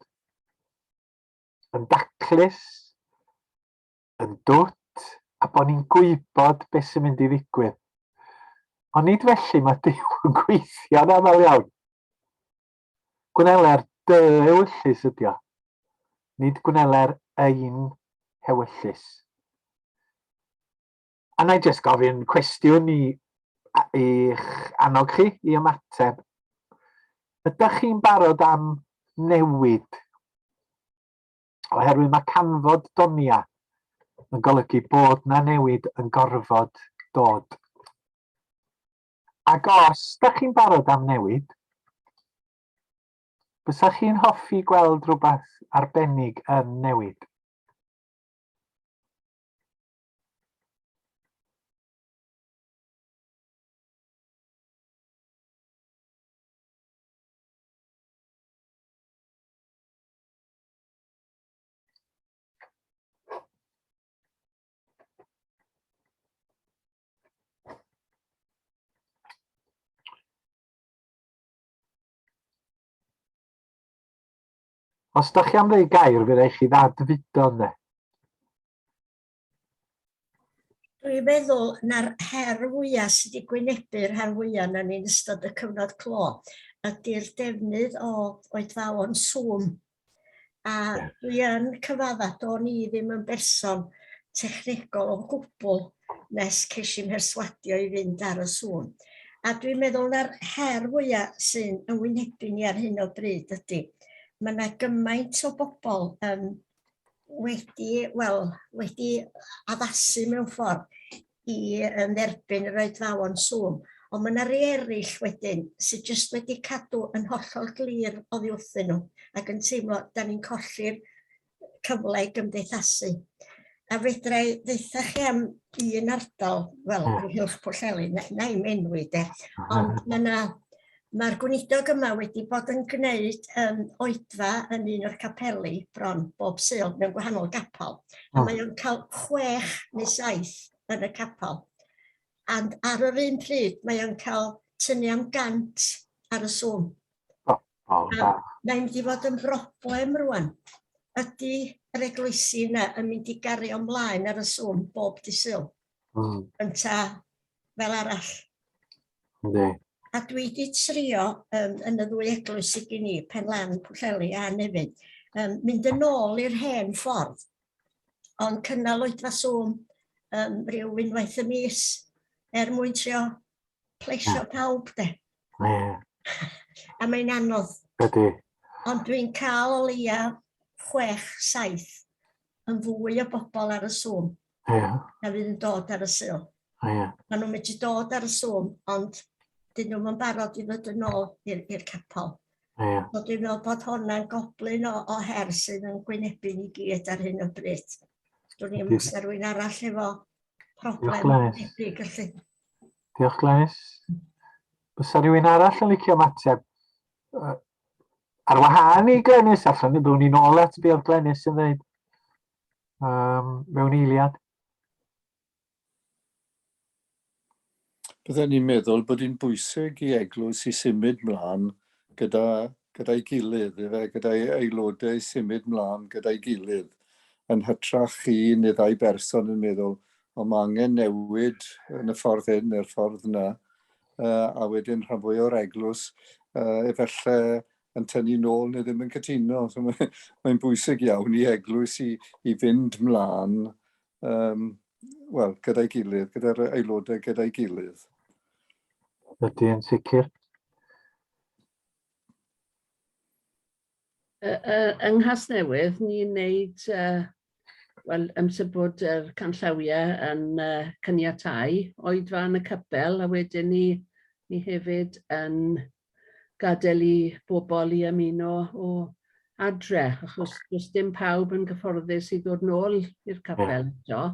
yn daclus, yn dwt, a bod ni'n gwybod beth sy'n mynd i ddigwydd. Ond nid felly mae Duw yn gweithio'n aml iawn. Gwneler dy ewyllys ydi o, nid gwneler ein hewyllys. A na i jyst gofyn cwestiwn i i'ch annog chi i ymateb. Ydych chi'n barod am newid? Oherwydd mae canfod donia yn golygu bod na newid yn gorfod dod. Ac os da chi'n barod am newid, fysa chi'n hoffi gweld rhywbeth arbennig yn newid? Os da chi am ddweud gair, fe rai chi ddadfudo ynddo. Dwi'n meddwl na'r her fwyaf sydd wedi gwynebu'r rhan fwyaf na ni'n ystod y cyfnod clo ydy'r defnydd o oedfaon Zoom. A dwi yn cyfadda, do'n i ddim yn berson technegol o gwbl nes ces i mherswadio i fynd ar y Zoom. A dwi'n meddwl na'r her fwya sy'n yn wynebu ni ar hyn o bryd ydy, mae yna gymaint o bobl um, wedi, wel, wedi addasu mewn ffordd i yn dderbyn yr oedfaon Zoom. Ond mae yna rei eraill wedyn sydd jyst wedi cadw yn hollol glir oddi wrthyn nhw ac yn teimlo da ni'n colli'r cyfle i gymdeithasu. A fedra i ddeutha chi am un ardal, wel, ynghylch Pwllheli, na, na i'm enwi de, ond mae yna Mae'r gweinidog yma wedi bod yn gwneud um, oedfa yn un o'r capeli bron bob Sul mewn gwahanol gapel. A mae o'n cael chwech neu saith yn y capel. And ar yr un pryd mae o'n cael tynnu am gant ar y Zoom. Oh, oh, da. Mae'n mynd i fod yn broblem rwan. Ydy yr eglwysi yna yn mynd i gario ymlaen ar y Zoom bob dydd Sul? Ynta fel arall? Yndi. A dwi 'di trio um, yn y ddwy eglwys sydd gen i, Penlan, Pwllheli a Nefyn, um, mynd yn ôl i'r hen ffordd, ond cynnal oedfa Zoom um, rhyw unwaith y mis er mwyn trio plesio pawb, de. Yeah. A mae'n anodd. Ydy. Ond dwi'n cael o leia chwech, saith yn fwy o bobl ar y Zoom yeah. na fydd yn dod ar y Sul. Yeah. Maen nhw'n medru dod ar y Zoom, ond dyn nhw'n barod i ddod yn ôl i'r capel. Yeah. So dwi'n meddwl bod hwnna'n goblyn o, o her sydd yn gwynebu ni gyd ar hyn o bryd. Dwi'n i'n os rhywun arall efo problem tebyg felly. Diolch Glenys. Bysa rhywun arall yn licio ymateb? Ar wahân i Glenys, allan ni ddwn ni'n ôl at be oedd Glenys yn dweud um, mewn eiliad. Bydden ni'n meddwl bod hi'n bwysig i eglwys i symud mlaen gyda, gyda'i gilydd, ife, gyda'i aelodau i symud mlaen gyda'i gilydd. yn hytrach un neu ddau berson yn meddwl, o mae angen newid yn y ffordd hyn neu'r ffordd yna, uh, a wedyn rhan fwy o'r eglwys uh, efallai yn tynnu nôl neu ddim yn cytuno. So mae'n mae bwysig iawn i eglwys i, i fynd mlaen um, wel, gyda'i gilydd, gyda'r aelodau gyda'i gilydd. Ydy, yn sicr. Yng Nghasnewydd, ni'n neud, uh, wel, amser bod yr canllawiau yn uh, caniatáu, oedfa yn y capel, a wedyn ni, ni hefyd yn gadael i bobl i ymuno o adre, achos does dim pawb yn gyfforddus i ddod nôl i'r capel eto.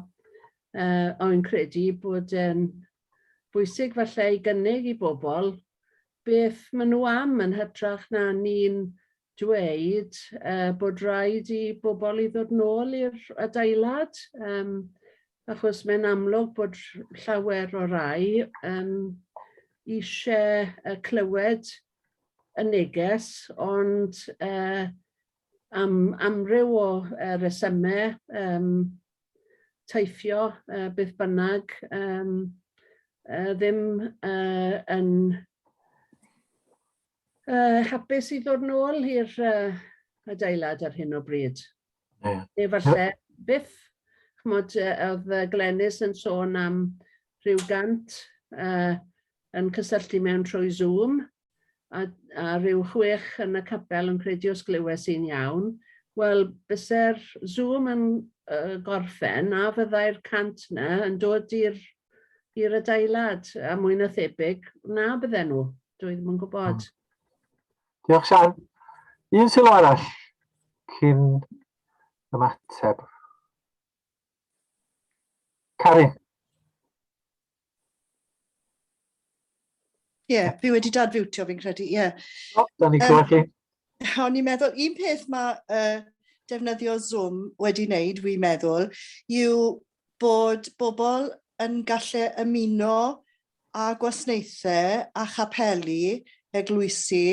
Uh, ond credu bod yn bwysig falle i gynnig i bobl beth maen nhw am yn hytrach na ni'n dweud uh, bod rhaid i bobl i ddod nôl i'r adeilad, um, achos mae'n amlwg bod llawer o rai um, eisiau uh, clywed y neges, ond uh, am amryw o uh, resymau, um, teithio, uh, beth bynnag, um, uh, ddim uh, yn uh, hapus i ddod nôl i'r uh, adeilad ar hyn o bryd. Yeah. Neu falle byth. Ch'mod, oedd Glenys yn sôn am rhyw gant uh, yn cysylltu mewn trwy Zoom, a, a rhyw chwech yn y capel yn credu os glywes i'n iawn, wel, byse'r Zoom yn uh, gorffen a fyddai'r cant na yn dod i'r i'r adeilad, a mwy na thebyg, na bydden nhw. Dwi ddim yn gwybod. Mm. Diolch, Sian. Un sylw arall cyn ymateb. Karin. Ie, yeah, fi wedi dadfiwtio fi'n credu, ie. Yeah. O, da ni'n clywed chi. O'n i'n meddwl, un peth mae uh, defnyddio Zoom wedi wneud, fi'n meddwl, yw bod bobl yn gallu ymuno â gwasanaethau a chapeli, eglwysi,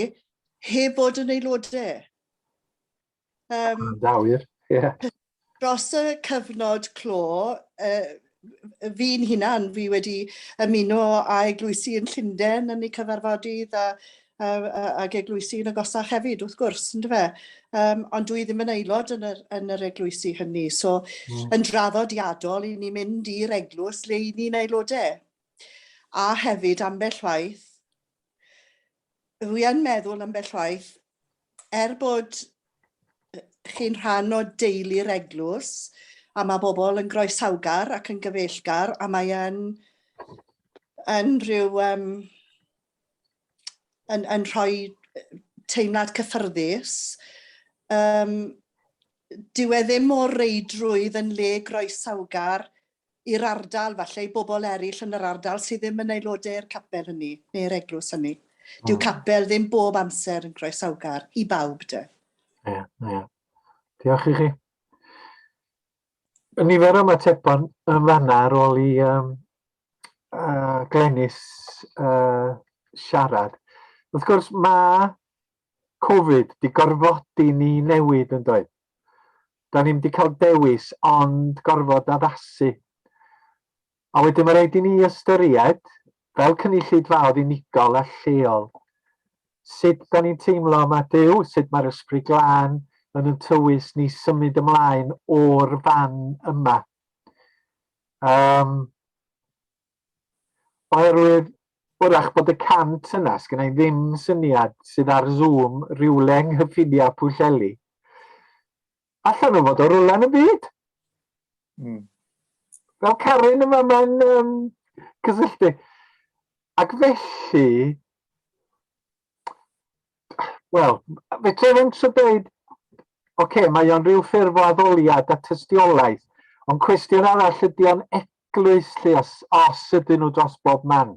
heb fod yn aelodau. Um, da wir, ie. Yeah. Dros y cyfnod clo, uh, fi'n hunan, fi wedi ymuno â eglwysi yn Llundain yn eu cyfarfodydd a, a, a, ag eglwysi yn agosach hefyd, wrth gwrs, ynddo fe. Um, ond dwi ddim yn aelod yn yr, yn yr eglwysi hynny, so mm. yn draddodiadol i ni mynd i'r eglwys le i ni'n aelodau. A hefyd ambell waith, Dwi yn meddwl ambell waith, er bod chi'n rhan o deulu'r eglwys, a mae bobl yn groesawgar ac yn gyfeillgar, a mae yn, yn rhyw, um, yn, yn rhoi teimlad cyffyrddus, um, dyw e ddim o reidrwydd yn le groesawgar i'r ardal falle, i bobl eraill yn yr ardal sydd ddim yn aelodau i'r capel hynny, neu'r eglwys hynny. Dyw mm. capel ddim bob amser yn groesawgar i bawb de. Ie, ie. Diolch i chi. Y nifer o ymatebon yn fanna ar ôl i um, uh, Glenys uh, siarad. Wrth gwrs, mae Covid 'di gorfodi ni i newid yn doedd? Da ni'm 'di cael dewis ond gorfod addasu. A wedyn mae rhaid i ni ystyried, fel cynulleidfaoedd unigol a lleol, sut da ni'n teimlo am Duw, sut mae'r Ysbryd Glân yn yn tywys ni symud ymlaen o'r fan yma. Um, Oherwydd, wrach bod y 100 yna, sgynna i ddim syniad, sydd ar Zoom rywle yng nghyffiniau Pwllheli, allan nhw fod o rywle yn y byd. Mm. Fel Karen yma, mae'n um, cysylltu. Ac felly, Wel, fedra i ddim trio dweud, oce, okay, mae o'n rhyw ffurf o addoliad a tystiolaeth, ond cwestiwn arall ydy o'n eglwys lle os, os ydyn nhw dros bob man.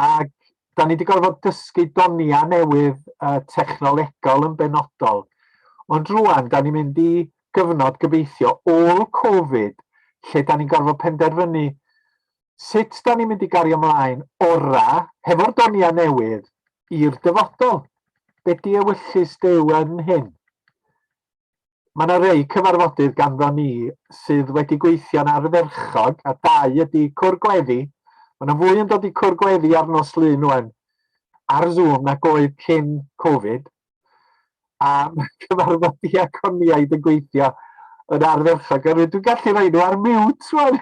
Ac da ni wedi gorfod dysgu doniau newydd uh, technolegol yn benodol. Ond rwan, da ni'n mynd i gyfnod gobeithio ôl Covid, lle da ni'n gorfod penderfynu Sut da ni'n mynd i gario mlaen ora hefo'r doniau newydd i'r dyfodol? Be di ewyllys Duw yn hyn? Mae yna rei cyfarfodydd ganddo ni sydd wedi gweithio'n ardderchog, a dau ydy Cwr Gweddi. Mae yna fwy yn dod i Cwr Gweddi ar nos Lun ŵan ar Zoom nag oedd cyn Covid. A mae cyfarfod diaconiaid yn gweithio yn ardderchog. A dwi'n gallu rhoi nhw ar mute rwan.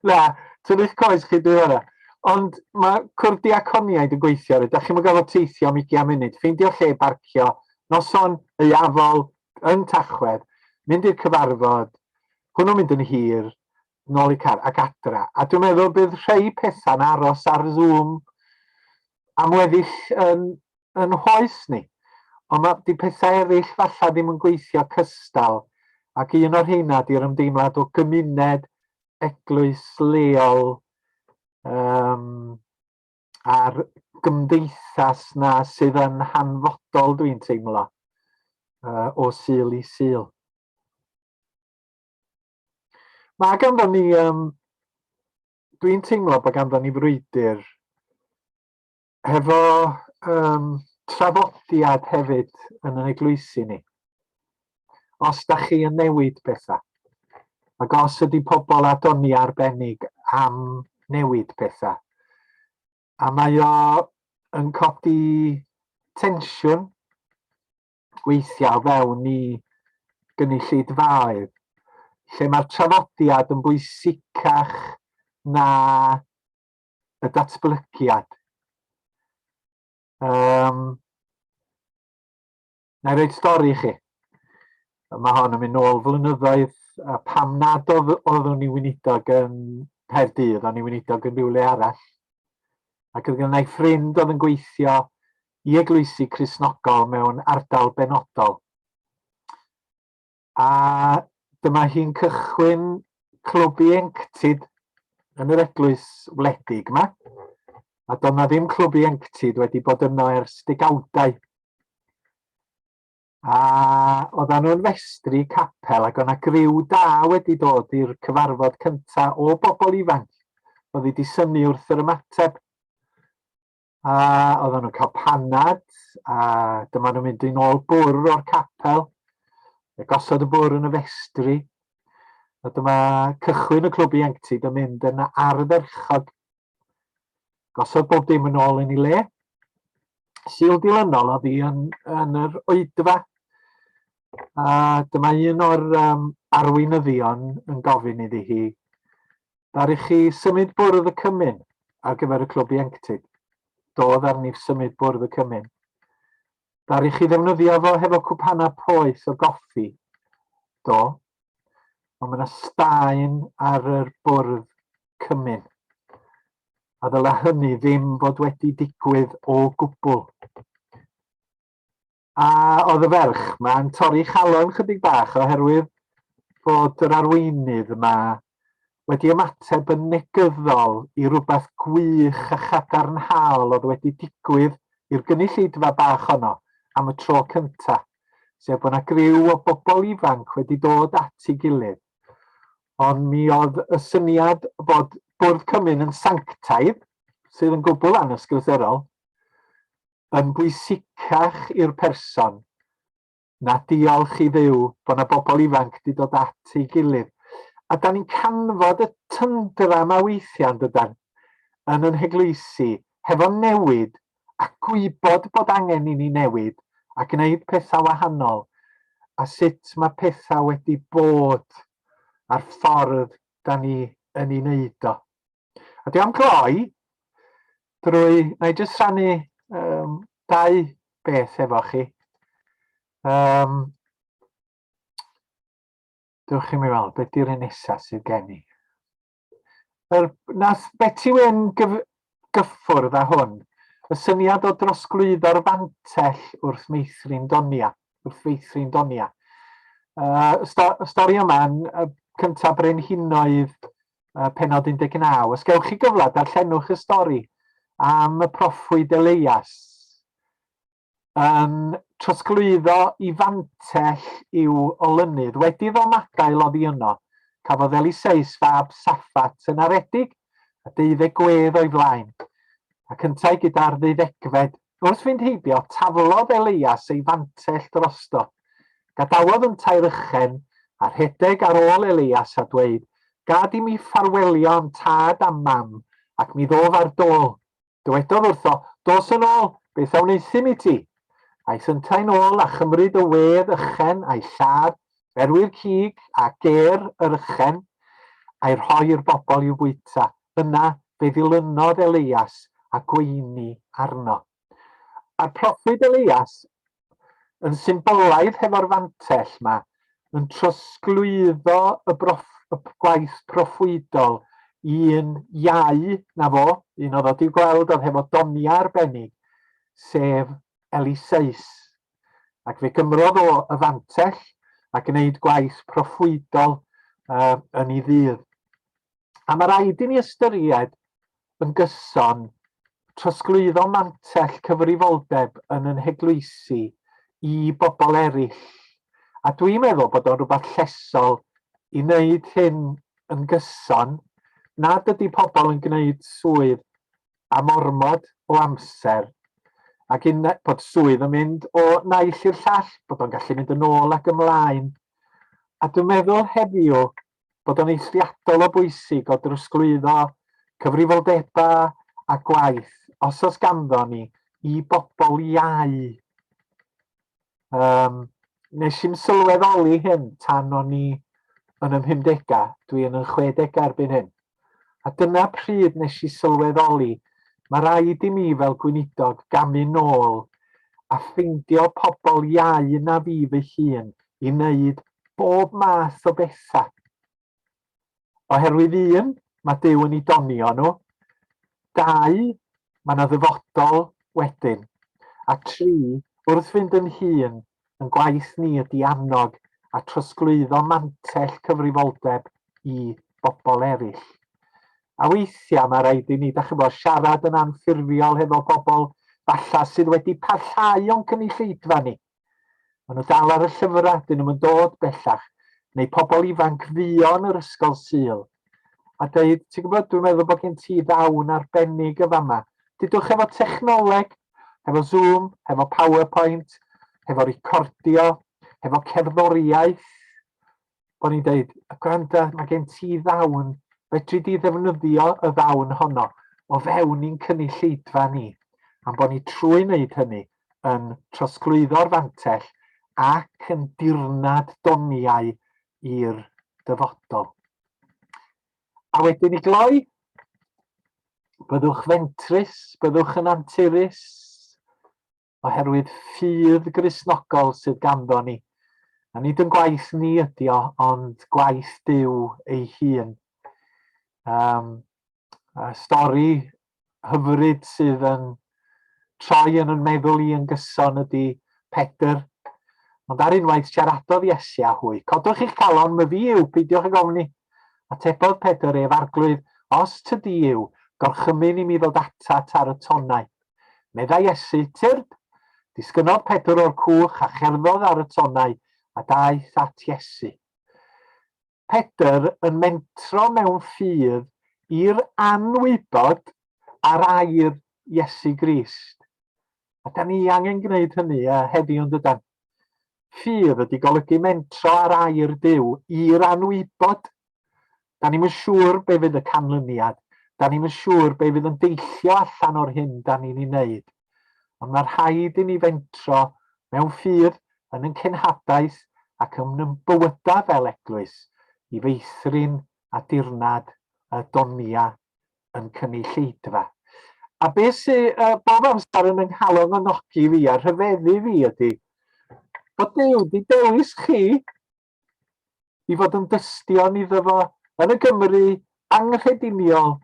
Na, tynnu'ch coes chi dwi fanna. Ond mae cwrdd diaconiaid yn gweithio ar y. Da chi'n gorfod teithio am 20 munud, ffeindio lle barcio, noson aeafol yn Tachwedd, mynd i'r cyfarfod, hwnnw'n mynd yn hir, nôl i car ac adra. A dwi'n meddwl bydd rhai pethau'n aros ar Zoom am weddill yn, yn hoes ni. Ond mae di pethau eraill falle ddim yn gweithio cystal, ac un o'r rheina di'r ymdeimlad o gymuned, eglwys leol, um, a'r gymdeithas na sydd yn hanfodol dwi'n teimlo, uh, o Sul i Sul. Mae ganddo ni, um, dwi'n teimlo bod ganddo ni frwydr hefo um, traddodiad hefyd yn yn eglwysi ni. Os da chi yn newid pethau, ac os ydy pobl â doniau arbennig am newid pethau, a mae o yn codi tensiwn weithiau o fewn i gynulleidfaoedd, lle mae'r traddodiad yn bwysicach na y datblygiad. Um, na i roed stori i chi. Mae hon yn mynd nôl flynyddoedd a pam nad oedd, oeddwn i weinidog yn Nghaerdydd, o'n i weinidog yn rhywle arall. Ac oedd gennau ffrind oedd yn gweithio i eglwysi Cristnogol mewn ardal benodol. A dyma hi'n cychwyn clwb ieuenctid yn yr eglwys wledig yma. A doedd 'na ddim clwb ieuenctid wedi bod yno ers degawdau. A oedden nhw'n festri capel ac o'na griw da wedi dod i'r cyfarfod cyntaf o bobl ifanc. Oedd wedi synnu wrth yr ymateb. A oedden nhw'n cael panad, a dyma nhw'n mynd i'n ôl bwrdd o'r capel, a gosod y bwrdd yn y festri. A dyma cychwyn y clwb ieuenctid yn mynd yn ardderchog. Gosod bob dim yn ôl yn ei le. Sul dilynol oedd hi yn, yn yr oedfa. A dyma un o'r um, arweinyddion yn gofyn iddi hi, Ddaru chi symud bwrdd y cymun ar gyfer y clwb ieuenctid? Do, ddaru ni symud bwrdd y cymun. Ddaru chi ddefnyddio fo hefo cwpanau poeth o goffi? Do. Ond mae yna staen ar yr bwrdd cymun. A ddylai hynny ddim fod wedi digwydd o gwbl. A oedd y ferch 'ma'n torri chalon chydig bach oherwydd bod yr arweinydd yma wedi ymateb yn negyddol i rywbeth gwych a chadarnhaol oedd wedi digwydd i'r gynulleidfa bach honno am y tro cyntaf, sef bod yna griw o bobl ifanc wedi dod at ei gilydd. Ond mi oedd y syniad bod Bwrdd Cymun yn sanctaidd, sydd yn gwbl anysgrythurol, yn bwysicach i'r person na diolch i Dduw bod 'na bobl ifanc 'di dod at ei gilydd. A da ni'n canfod y tyndra yma weithiau, yn dydan, yn yn heglwysi, hefo newid a gwybod bod angen i ni newid a gwneud pethau wahanol a sut mae pethau wedi bod a'r ffordd da ni yn ei wneud o. A dwi am gloi drwy, na i jyst rhannu um, dau beth efo chi. Um, dewch i mi weld, beth di'r un nesaf sydd gen i? Er, nath Betty Wyn gyf, gyffwrdd â hwn, y syniad o drosglwyddo'r fantell wrth meithrin donia, wrth feithrin donia. Uh, sto, stori yma'n uh, cyntaf brenhinoedd pennod 19. Os gewch chi gyfle, darllenwch y stori am y proffwyd Eleias yn trosglwyddo i fantell i'w olynydd. Wedi iddo ymadael oddi yno, cafodd Eliseus fab Saffat yn aredig a deuddeg gwedd o'i flaen, ac yntau gyda'r ddeuddegfed. Wrth fynd heibio, taflodd Eleias ei fantell drosto. Gadawodd yntau'r ychen, a rhedeg ar ôl Eleias a dweud, Gad i mi ffarwelio â'm tad a'm mam, ac mi ddof ar dôl. Dywedodd wrtho, Dos yn ôl, beth a wneuthum i ti? Aeth yntau'n ôl a chymryd y wedd ychen a'i lladd, berwi'r cig a ger yr ychen, a'i rhoi i'r bobl i'w fwyta. Yna fe ddilynodd Eleias a gweini arno. A'r proffwyd Elias, yn symbolaidd hefo'r fantell 'ma, yn trosglwyddo y, broff, y gwaith proffwydol i un iau na fo, un oedd wedi gweld oedd hefo doniau arbennig, sef Eliseus. Ac fe gymrodd o y fantell a gwneud gwaith proffwydol uh, yn ei ddydd. A mae rhaid i ni ystyried yn gyson trosglwyddo mantell cyfrifoldeb yn yn heglwysi i bobl eraill. A dwi'n meddwl bod o'n rhywbeth llesol i wneud hyn yn gyson, nad ydy pobl yn gwneud swydd am ormod o amser, ac un, bod swydd yn mynd o naill i'r llall, bod o'n gallu mynd yn ôl ac ymlaen. A dwi'n meddwl heddiw bod o'n eithriadol o bwysig o drosglwyddo cyfrifoldebau a gwaith, os oes ganddo ni, i bobl iau. Um, nes i'm sylweddoli hyn tan o'n i yn y 50au, dwi yn y 60au erbyn hyn. A dyna pryd nes i sylweddoli, mae rhaid i mi fel gweinidog gamu nôl a ffeindio pobl iau na fi fy hun i wneud bob math o bethau. Oherwydd un, mae Duw yn ei donio nhw. Dau, mae yna ddyfodol wedyn. A tri, wrth fynd yn hŷn, Ein gwaith ni ydy annog a trosglwyddo mantell cyfrifoldeb i bobl eraill. A weithiau mae rhaid i ni, da chi'n bod, siarad yn anffurfiol hefo pobl falle sydd wedi parhau o'n cynulleidfa ni. Maen nhw dal ar y llyfrau, dyn nhw'n dod bellach, neu pobl ifanc fuo yn yr ysgol Sul, a dweud, ti'n gwybod, dwi'n meddwl bod gen ti ddawn arbennig y fama. Dudwch efo technoleg, hefo Zoom, hefo PowerPoint, hefo recordio, hefo cerddoriaeth, bod ni'n dweud, gwranda, mae gen ti ddawn, fedri di ddefnyddio y ddawn honno o fewn i'n cynulleidfa ni, am bod ni trwy wneud hynny yn trosglwyddo'r fantell ac yn dirnad doniau i'r dyfodol. A wedyn i gloi, byddwch fentrus, byddwch yn anturus, oherwydd ffydd Gristnogol sydd ganddo ni. A nid yn gwaith ni ydi o, ond gwaith Duw ei hun. Um, a stori hyfryd sydd yn troi yn yn meddwl i yn gyson ydy Pedr. Ond ar unwaith siaradodd Iesu â hwy. Codwch eich calon, myfi yw, peidiwch ag ofni. Atebodd Pedr ef, Arglwydd, os tydi yw, gorchymyn i mi ddod atat ar y tonnau. Meddai Iesu, Tyrd! Disgynnodd Pedr o'r cwch a cherddodd ar y tonnau a daeth at Iesu. Pedr yn mentro mewn ffydd i'r anwybod ar air Iesu Grist. A da ni angen gwneud hynny uh, heddiw yn dydan. Ffydd ydy golygu mentro ar air Duw i'r anwybod. Da ni'm yn siŵr be fydd y canlyniad. Da ni'm yn siŵr be fydd yn deillio allan o'r hyn da ni'n ei wneud. Ond mae rhaid i ni fentro mewn ffydd yn ein cenhadaeth ac yn ein bywydau fel eglwys i feithrin a dirnad y doniau yn cynulleidfa. A beth sydd uh, bob amser yn yng nghalon anogi fi a rhyfeddu fi ydy bod Duw wedi dewis chi i fod yn dystion iddo fo yn y Gymru anghrediniol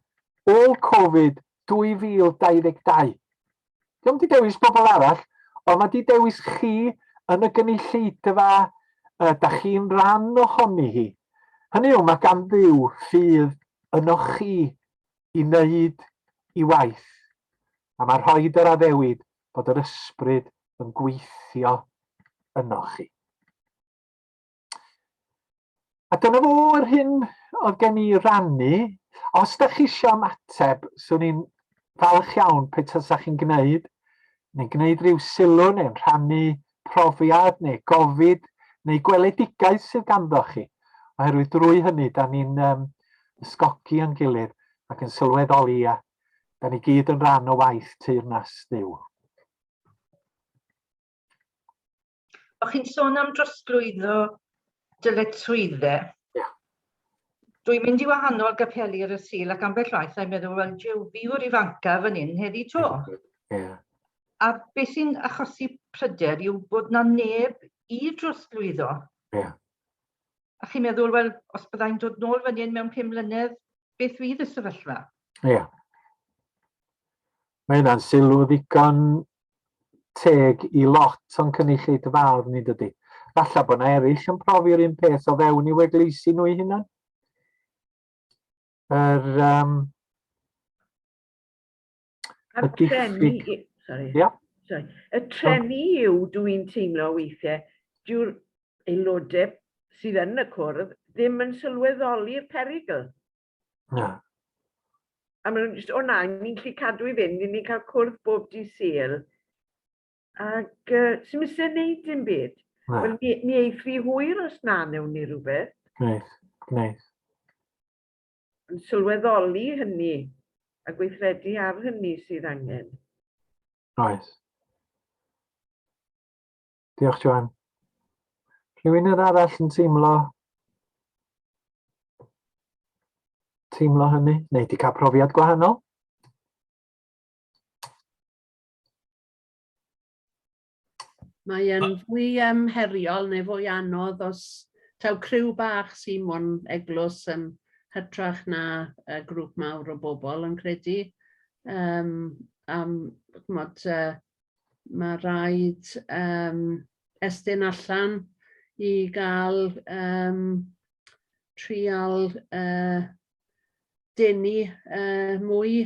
ôl Covid 2022. Dio'm 'di dewis bobl arall, ond mae 'di dewis chi yn y gynulleidfa uh, da chi'n rhan ohoni hi. Hynny yw, mae gan Dduw ffydd ynoch chi i wneud i waith. A mae rhaid yr addewid bod yr ysbryd yn gweithio ynoch chi. A dyna fo yr hyn oedd gen i rannu. Os da chi eisiau ymateb, swn i'n falch iawn pe tasach chi'n gwneud, neu gwneud rhyw sylw, neu'n rhannu profiad, neu gofid, neu gweledigaeth sydd ganddo chi, oherwydd drwy hynny, da ni'n um, ysgogi yn gilydd ac yn sylweddoli, ia, da ni gyd yn rhan o waith teyrnas Dduw. O'ch chi'n sôn am drosglwyddo dyletswyddau. Yeah. Dwi'n mynd i wahanol gapeli ar y Sul ac ambell waith a'n meddwl, wel, jiw, fi yw'r ifanca fan hyn heddi to. Yeah. A beth sy'n achosi pryder yw bod na neb i drosglwyddo. Yeah. A chi'n meddwl, wel, os byddai'n dod nôl fan hyn mewn 5 mlynedd, beth fydd y sefyllfa? Ie. Yeah. Mae hynna'n sylw ddigon teg i lot o'n cynulleidfaoedd ni, dydy? Falle bod 'na eraill yn profi'r un peth o fewn i'w eglwysi nhw eu hunain. Yr, um, A'r y diffyg... treni, sorry, Ia. sorry. Y treni yw, dwi'n teimlo weithiau, dyw'r aelodau sydd yn y cwrdd ddim yn sylweddoli'r perygl. Na. A maen nhw'n just, o na, ni'n gallu cadw i fynd, ni'n cael cwrdd bob dydd Sul. Ac uh, sy'n mysau wneud dim byd. Na. Wel, mi, mi eith fi hwyr os na newn ni rhywbeth. Gwneud, gwneud. Yn sylweddoli hynny a gweithredu ar hynny sydd angen. Oes. Diolch, Joanne. Rhywun yn arall yn teimlo teimlo hynny? Neu di cael profiad gwahanol? Mae yn fwy um, heriol neu fwy anodd os taw criw bach sy'n mewn eglwys yn hytrach na uh, grŵp mawr o bobl yn credu. Um, am, ch'mod, uh, mae rhaid um, estyn allan i gael um, trial uh, denu uh, mwy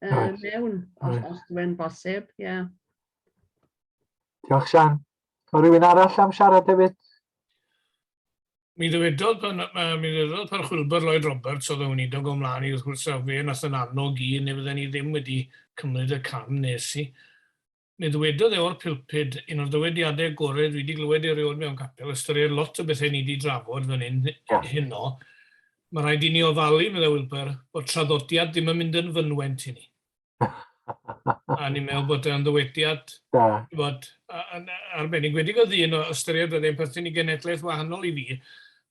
uh, Oes. mewn, os, Oes. os dwi'n bosib, ie. Yeah. Diolch, Sian. O rhywun arall am siarad hefyd? Mi ddywedodd pan, uh, mi ddywedodd pan Chwilbert Lloyd Roberts oedd yn weinidog o mlaen i wrth gwrs a fe nath yn annog i neu fydden ni ddim wedi cymryd y cam nes i. Mi ddywedodd e o'r pulpud, un o'r dywediadau gorau dwi wedi glywed erioed mewn capel, ystyried lot o bethau ni wedi drafod fan hyn yeah. heno. Mae rhaid i ni ofalu, meddai Wilbur, bod traddodiad ddim yn mynd yn fynwent i ni. A ni'n meddwl bod e'n ddywediad Da. bod arbennig. Wedi o ddyn o ystyried bod e'n perthyn i genedlaeth wahanol i fi,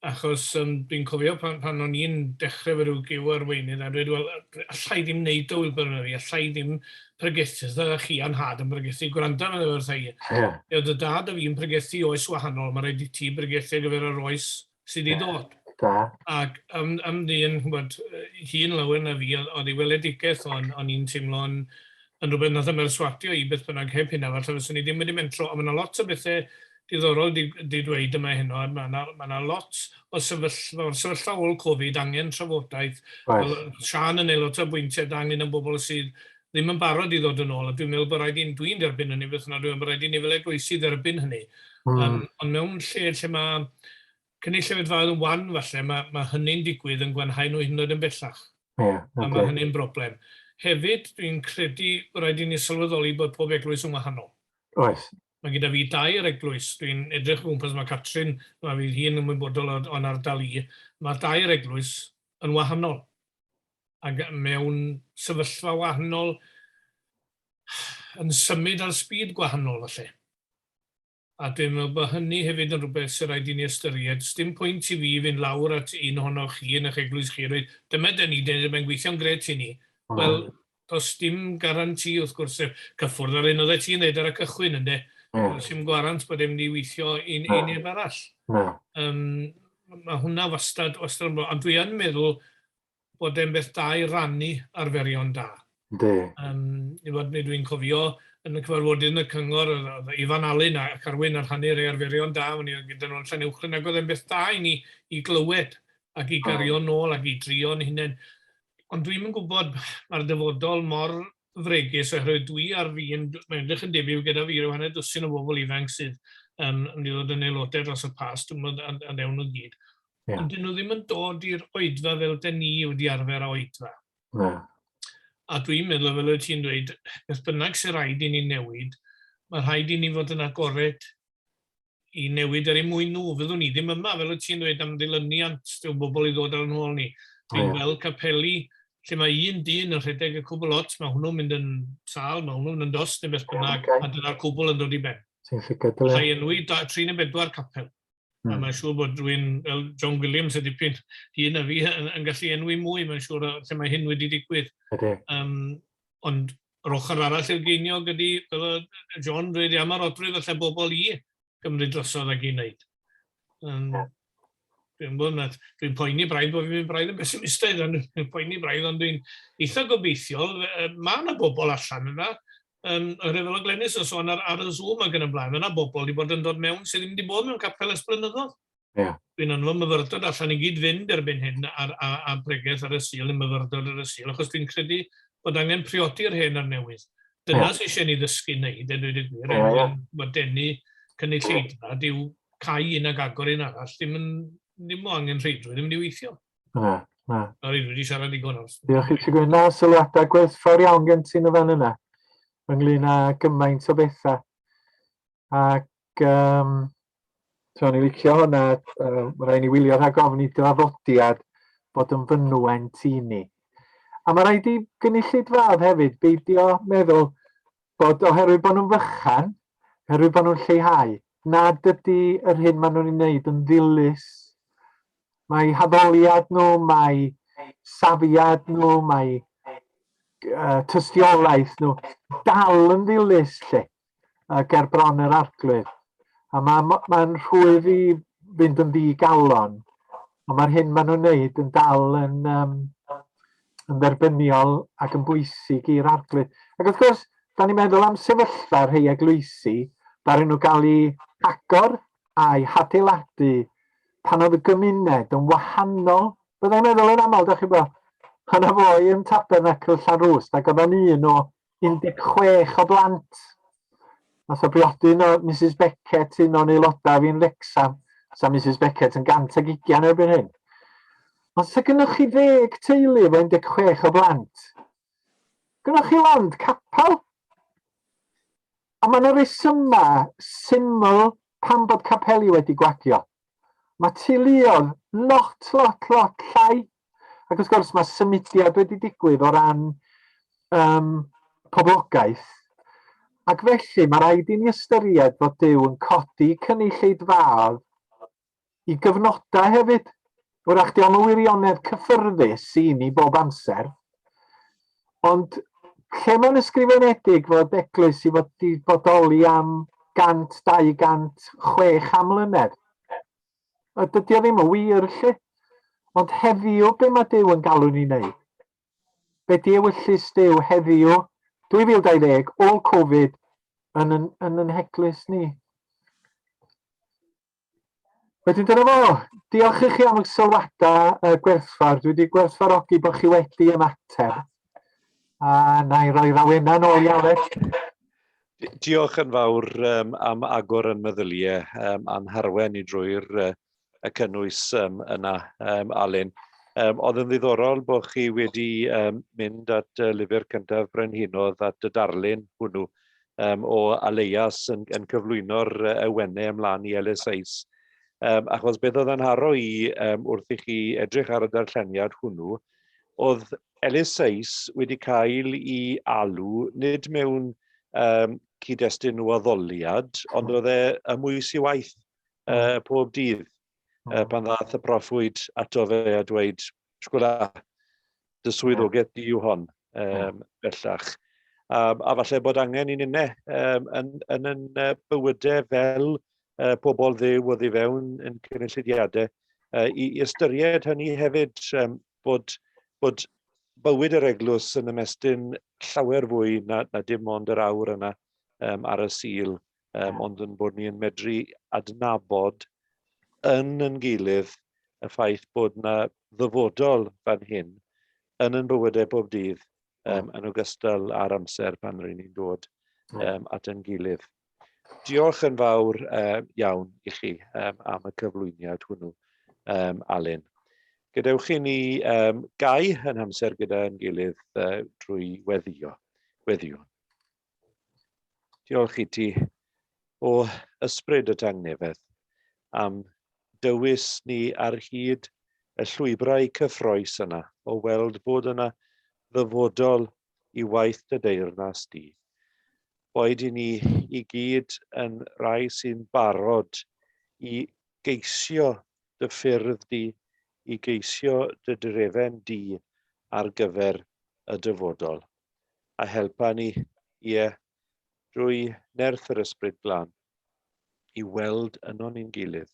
achos um, dwi'n cofio pan, pan o'n i'n dechrau fy rhyw gyw arweinydd a dweud, wel, allai ddim wneud o Wilbur yna fi, allai ddim pregethu, dda chi a'n had yn pregethu, gwrando arno fe wrtha i. Yeah. Oedd y dad a fi'n pregethu oes wahanol, mae rhaid i ti pregethu ar gyfer yr oes sydd i ddod. Da. Ac am, am ddyn, ch'mod, hŷn lawer na fi, oedd ei weledigaeth o'n, o'n i'n teimlo'n yn rhywbeth nath ymherswadio i beth bynnag heb hynna, falle fyswn i ddim wedi mentro, ond mae yna lot o bethau diddorol di, di dweud yma heno, mae yna, mae yna lot o sefyllfa, o'r sefyllfa ôl Covid, angen trafodaeth. Right. Wel, Siân yn aelod o bwyntiau da angen am bobl sydd ddim yn barod i ddod yn ôl, a dwi'n meddwl bod rhaid i'n, dwi'n derbyn hynny beth yna, dwi'n meddwl bod rhaid i ni fel eglwysi dderbyn hynny. Mm. Um, ond mewn lle lle mae cynulleidfaoedd yn wan falle, mae, mae hynny'n digwydd yn gwanhau nhw hyd yn oed yn bellach. Ie, yeah, A mae hynny'n broblem. Hefyd, dwi'n credu bod rhaid i ni sylweddoli bod pob eglwys yn wahanol. Oes. Mae gyda fi dair eglwys, dwi'n edrych o gwmpas, mae Catrin, mae fydd hi'n ymwybodol o'n ardal i, mae dair eglwys yn wahanol. Ac mewn sefyllfa wahanol, yn symud ar speed gwahanol falle. A dwi'n meddwl bod hynny hefyd yn rhywbeth sy'n rhaid i ni ystyried. Sdim pwynt i fi fynd lawr at un ohonoch chi yn eich eglwys chi a dweud, dyma dyn ni, dyn ni, mae'n gweithio'n grêt i ni. Wel, does dim garanti wrth gwrs, cyffwrdd ar un oeddet ti'n dweud ar y cychwyn, ynddo? Does dim gwarant bod e'n mynd i weithio i, i neb arall. Um, mae hwnna wastad, wastad yn Ond dwi yn meddwl bod e'n beth da i rannu arferion da. Yndi. Um, i fod, neu dwi'n cofio yn y cyfarfodydd yn y cyngor, oedd Ifan Alun a Carwyn yn rhannu rhai arferion da, o'n i gyda nhw'n Llanuwchllyn, ac oedd e'n beth da i ni i glywed ac i gario nôl ac i drio'n hunain. Ond dwi'm yn gwybod, mae'r dyfodol mor fregus oherwydd dwi ar fin, mae'n edrych yn debyg gyda fi rhyw hanner dwsin o bobl ifanc sydd um, yn mynd i ddod yn aelodau dros y pasg, dwi'n meddwl, a, a newn nhw gyd. Yeah. Ond dyn nhw ddim yn dod i'r oedfa fel dyn ni wedi arfer â oedfa. Na. A dwi'n meddwl, fel wyt ti'n dweud, beth bynnag sy'n rhaid i ni newid, mae rhaid i ni fod yn agored i newid er eu mwyn nhw. Fyddwn ni ddim yma, fel y ti'n dweud, am ddilyniant, dyw bobl i ddod ar yn hôl ni. Dwi'n gweld capeli lle mae un dyn yn rhedeg y cwbl lot, mae hwnnw'n mynd yn sâl, mae hwnnw'n mynd yn dost neu beth bynnag, okay. a dyna'r cwbl yn dod i ben. Ti'n llygad dy le. Allai enwi 3 neu 4 capel. A mae'n siŵr bod rhywun fel John Williams y dipyn hŷn na fi yn, yn gallu enwi mwy, mae'n siŵr, lle mae hyn wedi digwydd. Ydy. Ond yr ochr arall i'r geiniog ydy, fel oedd John dweud, am arodrwydd falle bobl i gymryd drosodd ac i wneud. Dwi'n bod na, dwi'n poeni braidd bod fi'n mynd braidd yn besimistaidd, ond dwi'n poeni braidd, ond dwi'n eitha gobeithiol. Mae yna bobl allan yna, oherwydd fel o Glenys yn sôn ar, ar y Zoom ac yn y blaen, mae yna bobl wedi bod yn dod mewn sydd ddim wedi bod mewn capel ers blynyddoedd. Dwi'n anfon myfyrdod allan i gyd fynd erbyn hyn ar, ar, ar bregeth ar y Sul, neu myfyrdod ar y Sul, achos dwi'n credu bod angen priodi'r hen a'r newydd. Dyna sydd eisiau ni ddysgu wneud, a dweud y gwir, er mwyn bod denu cynulleidfa, dyw cau un ag agor un arall ddim yn ddim o angen rheidrwydd, ddim yn mynd i weithio. Na, na. Sori, dwi wedi siarad digon nawr. Diolch i ti Gwyn. Na, sylwadau gwerthfawr iawn gen ti yn y fan yna, ynglyn â gymaint o bethau. Ac um, so, o'n i'n licio hwnna, mae rhaid ni wylio rhag ofn i draddodiad bod yn fynwent i ni. A mae rhaid i gynulleidfaoedd hefyd beidio meddwl bod oherwydd bod nhw'n fychan, oherwydd bod nhw'n lleihau, nad ydy yr hyn maen nhw'n ei wneud yn ddilys. Mae haddoliad nhw, mae safiad nhw, mae tystiolaeth nhw dal yn ddilys lle, ger bron yr arglwydd. A mae'n ma rhwydd i fynd yn ddi-galon, ond mae'r hyn maen nhw'n wneud yn dal yn, yn dderbyniol ac yn bwysig i'r arglwydd. Ac wrth gwrs, da ni'n meddwl am sefyllfa rhai eglwysi, ddaru nhw gael eu agor a'u hadeiladu pan oedd y gymuned yn wahanol. Byddai'n meddwl yn aml, da chi'n bod, pan oedd fo yn Tabernacl Llanrwst ac oedd o'n un o 16 o blant. Nath o briodi un o Mrs Beckett, un o'n aelodau fi'n Wrecsam. Sa Mrs Beckett yn 120 erbyn hyn. Ond sa gynnwch chi ddeg teulu efo 16 o blant, gynnwch chi lond capel. A mae yna resymau syml pam bod capeli wedi gwagio. Mae teuluoedd lot, lot, lot llai. Ac wrth gwrs mae symudiad wedi digwydd o ran um, poblogaeth. Ac felly mae rhaid i ni ystyried fod Duw yn codi cynulleidfaoedd i gyfnodau hefyd. Wrach di o'n wirionedd cyffyrddus i ni bob amser, ond lle mae'n ysgrifenedig fod eglwys i fod i bodoli am 100, 200, 600 mlynedd, A dydy o ddim yn wir, lle. Ond heddiw, be mae Duw yn galw ni wneud? Be di ewyllys Duw heddiw, 2020, ôl Covid, yn yn, yn, yn heglwys ni? Wedyn dyna fo. Diolch i chi am y sylwadau gwerthfawr. Dwi wedi gwerthfawrogi bod chi wedi ymateb. A na i roi'r awenau nôl i Aled. Diolch yn fawr um, am agor yn meddyliau um, a'n harwen ni drwy'r uh, y cynnwys um, yna, um, Alun. Um, oedd yn ddiddorol bod chi wedi um, mynd at uh, lyfr cyntaf Brenhinodd at y darlun hwnnw um, o Aleias yn, yn cyflwyno'r uh, awennau ymlaen i Eliseus. Um, achos beth oedd yn haro i um, wrth i chi edrych ar y darlleniad hwnnw, oedd Eliseus wedi cael ei alw nid mewn um, cyd-destun o addoliad, ond oedd e ymwys i waith pob dydd pan ddath y proffwyd ato fe a dweud, sgwla, dy swyddogaeth di yw hon bellach. A falle bod angen i ninne yn, yn, yn bywydau fel pobl ddew oddi fewn yn cynulliadau i, i ystyried hynny hefyd um, bod, bod bywyd yr eglwys yn ymestyn llawer fwy na, na dim ond yr awr yna um, ar y Sul, um, ond yn bod ni'n medru adnabod yn yn gilydd y ffaith bod yna ddyfodol fan hyn yn yn bywydau bob dydd um, yn ogystal â'r amser pan ry'n ni'n dod um, at ein gilydd. Diolch yn fawr iawn i chi um, am y cyflwyniad hwnnw, um, Alun. Gadewch i ni um, gau yn amser gyda'n gilydd drwy weddio. Weddio. Diolch i ti o ysbryd y tangnefedd. am dywys ni ar hyd y llwybrau cyffroes yna o weld bod yna ddyfodol i waith dy deyrnas di. Boed i ni i gyd yn rai sy'n barod i geisio dy ffyrdd di, i geisio dy drefen di ar gyfer y dyfodol. A helpa ni, ie, drwy nerth yr Ysbryd Glân, i weld ynon ni'n gilydd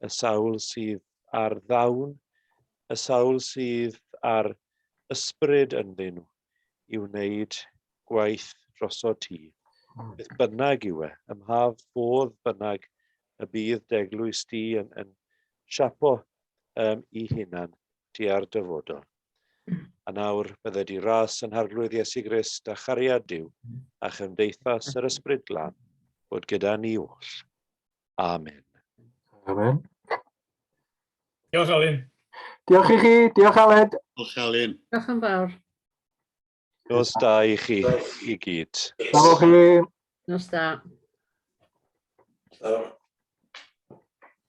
y sawl sydd ar ddawn, y sawl sydd ar ysbryd ynddyn nhw i wneud gwaith droso ti. Beth bynnag yw e, ym mha fodd bynnag y bydd deglwys di yn, yn siapo um, i hunan tua'r dyfodol. A nawr bydde di ras yn Harglwydd Iesu Grist a chariad Duw a chymdeithas yr Ysbryd Glân bod gyda ni oll. Amen. Amen. Diolch Alun. Diolch i chi, diolch Aled. Diolch Alun. Diolch yn fawr. Nos da i chi i gyd. Da chi. Nos da. Da.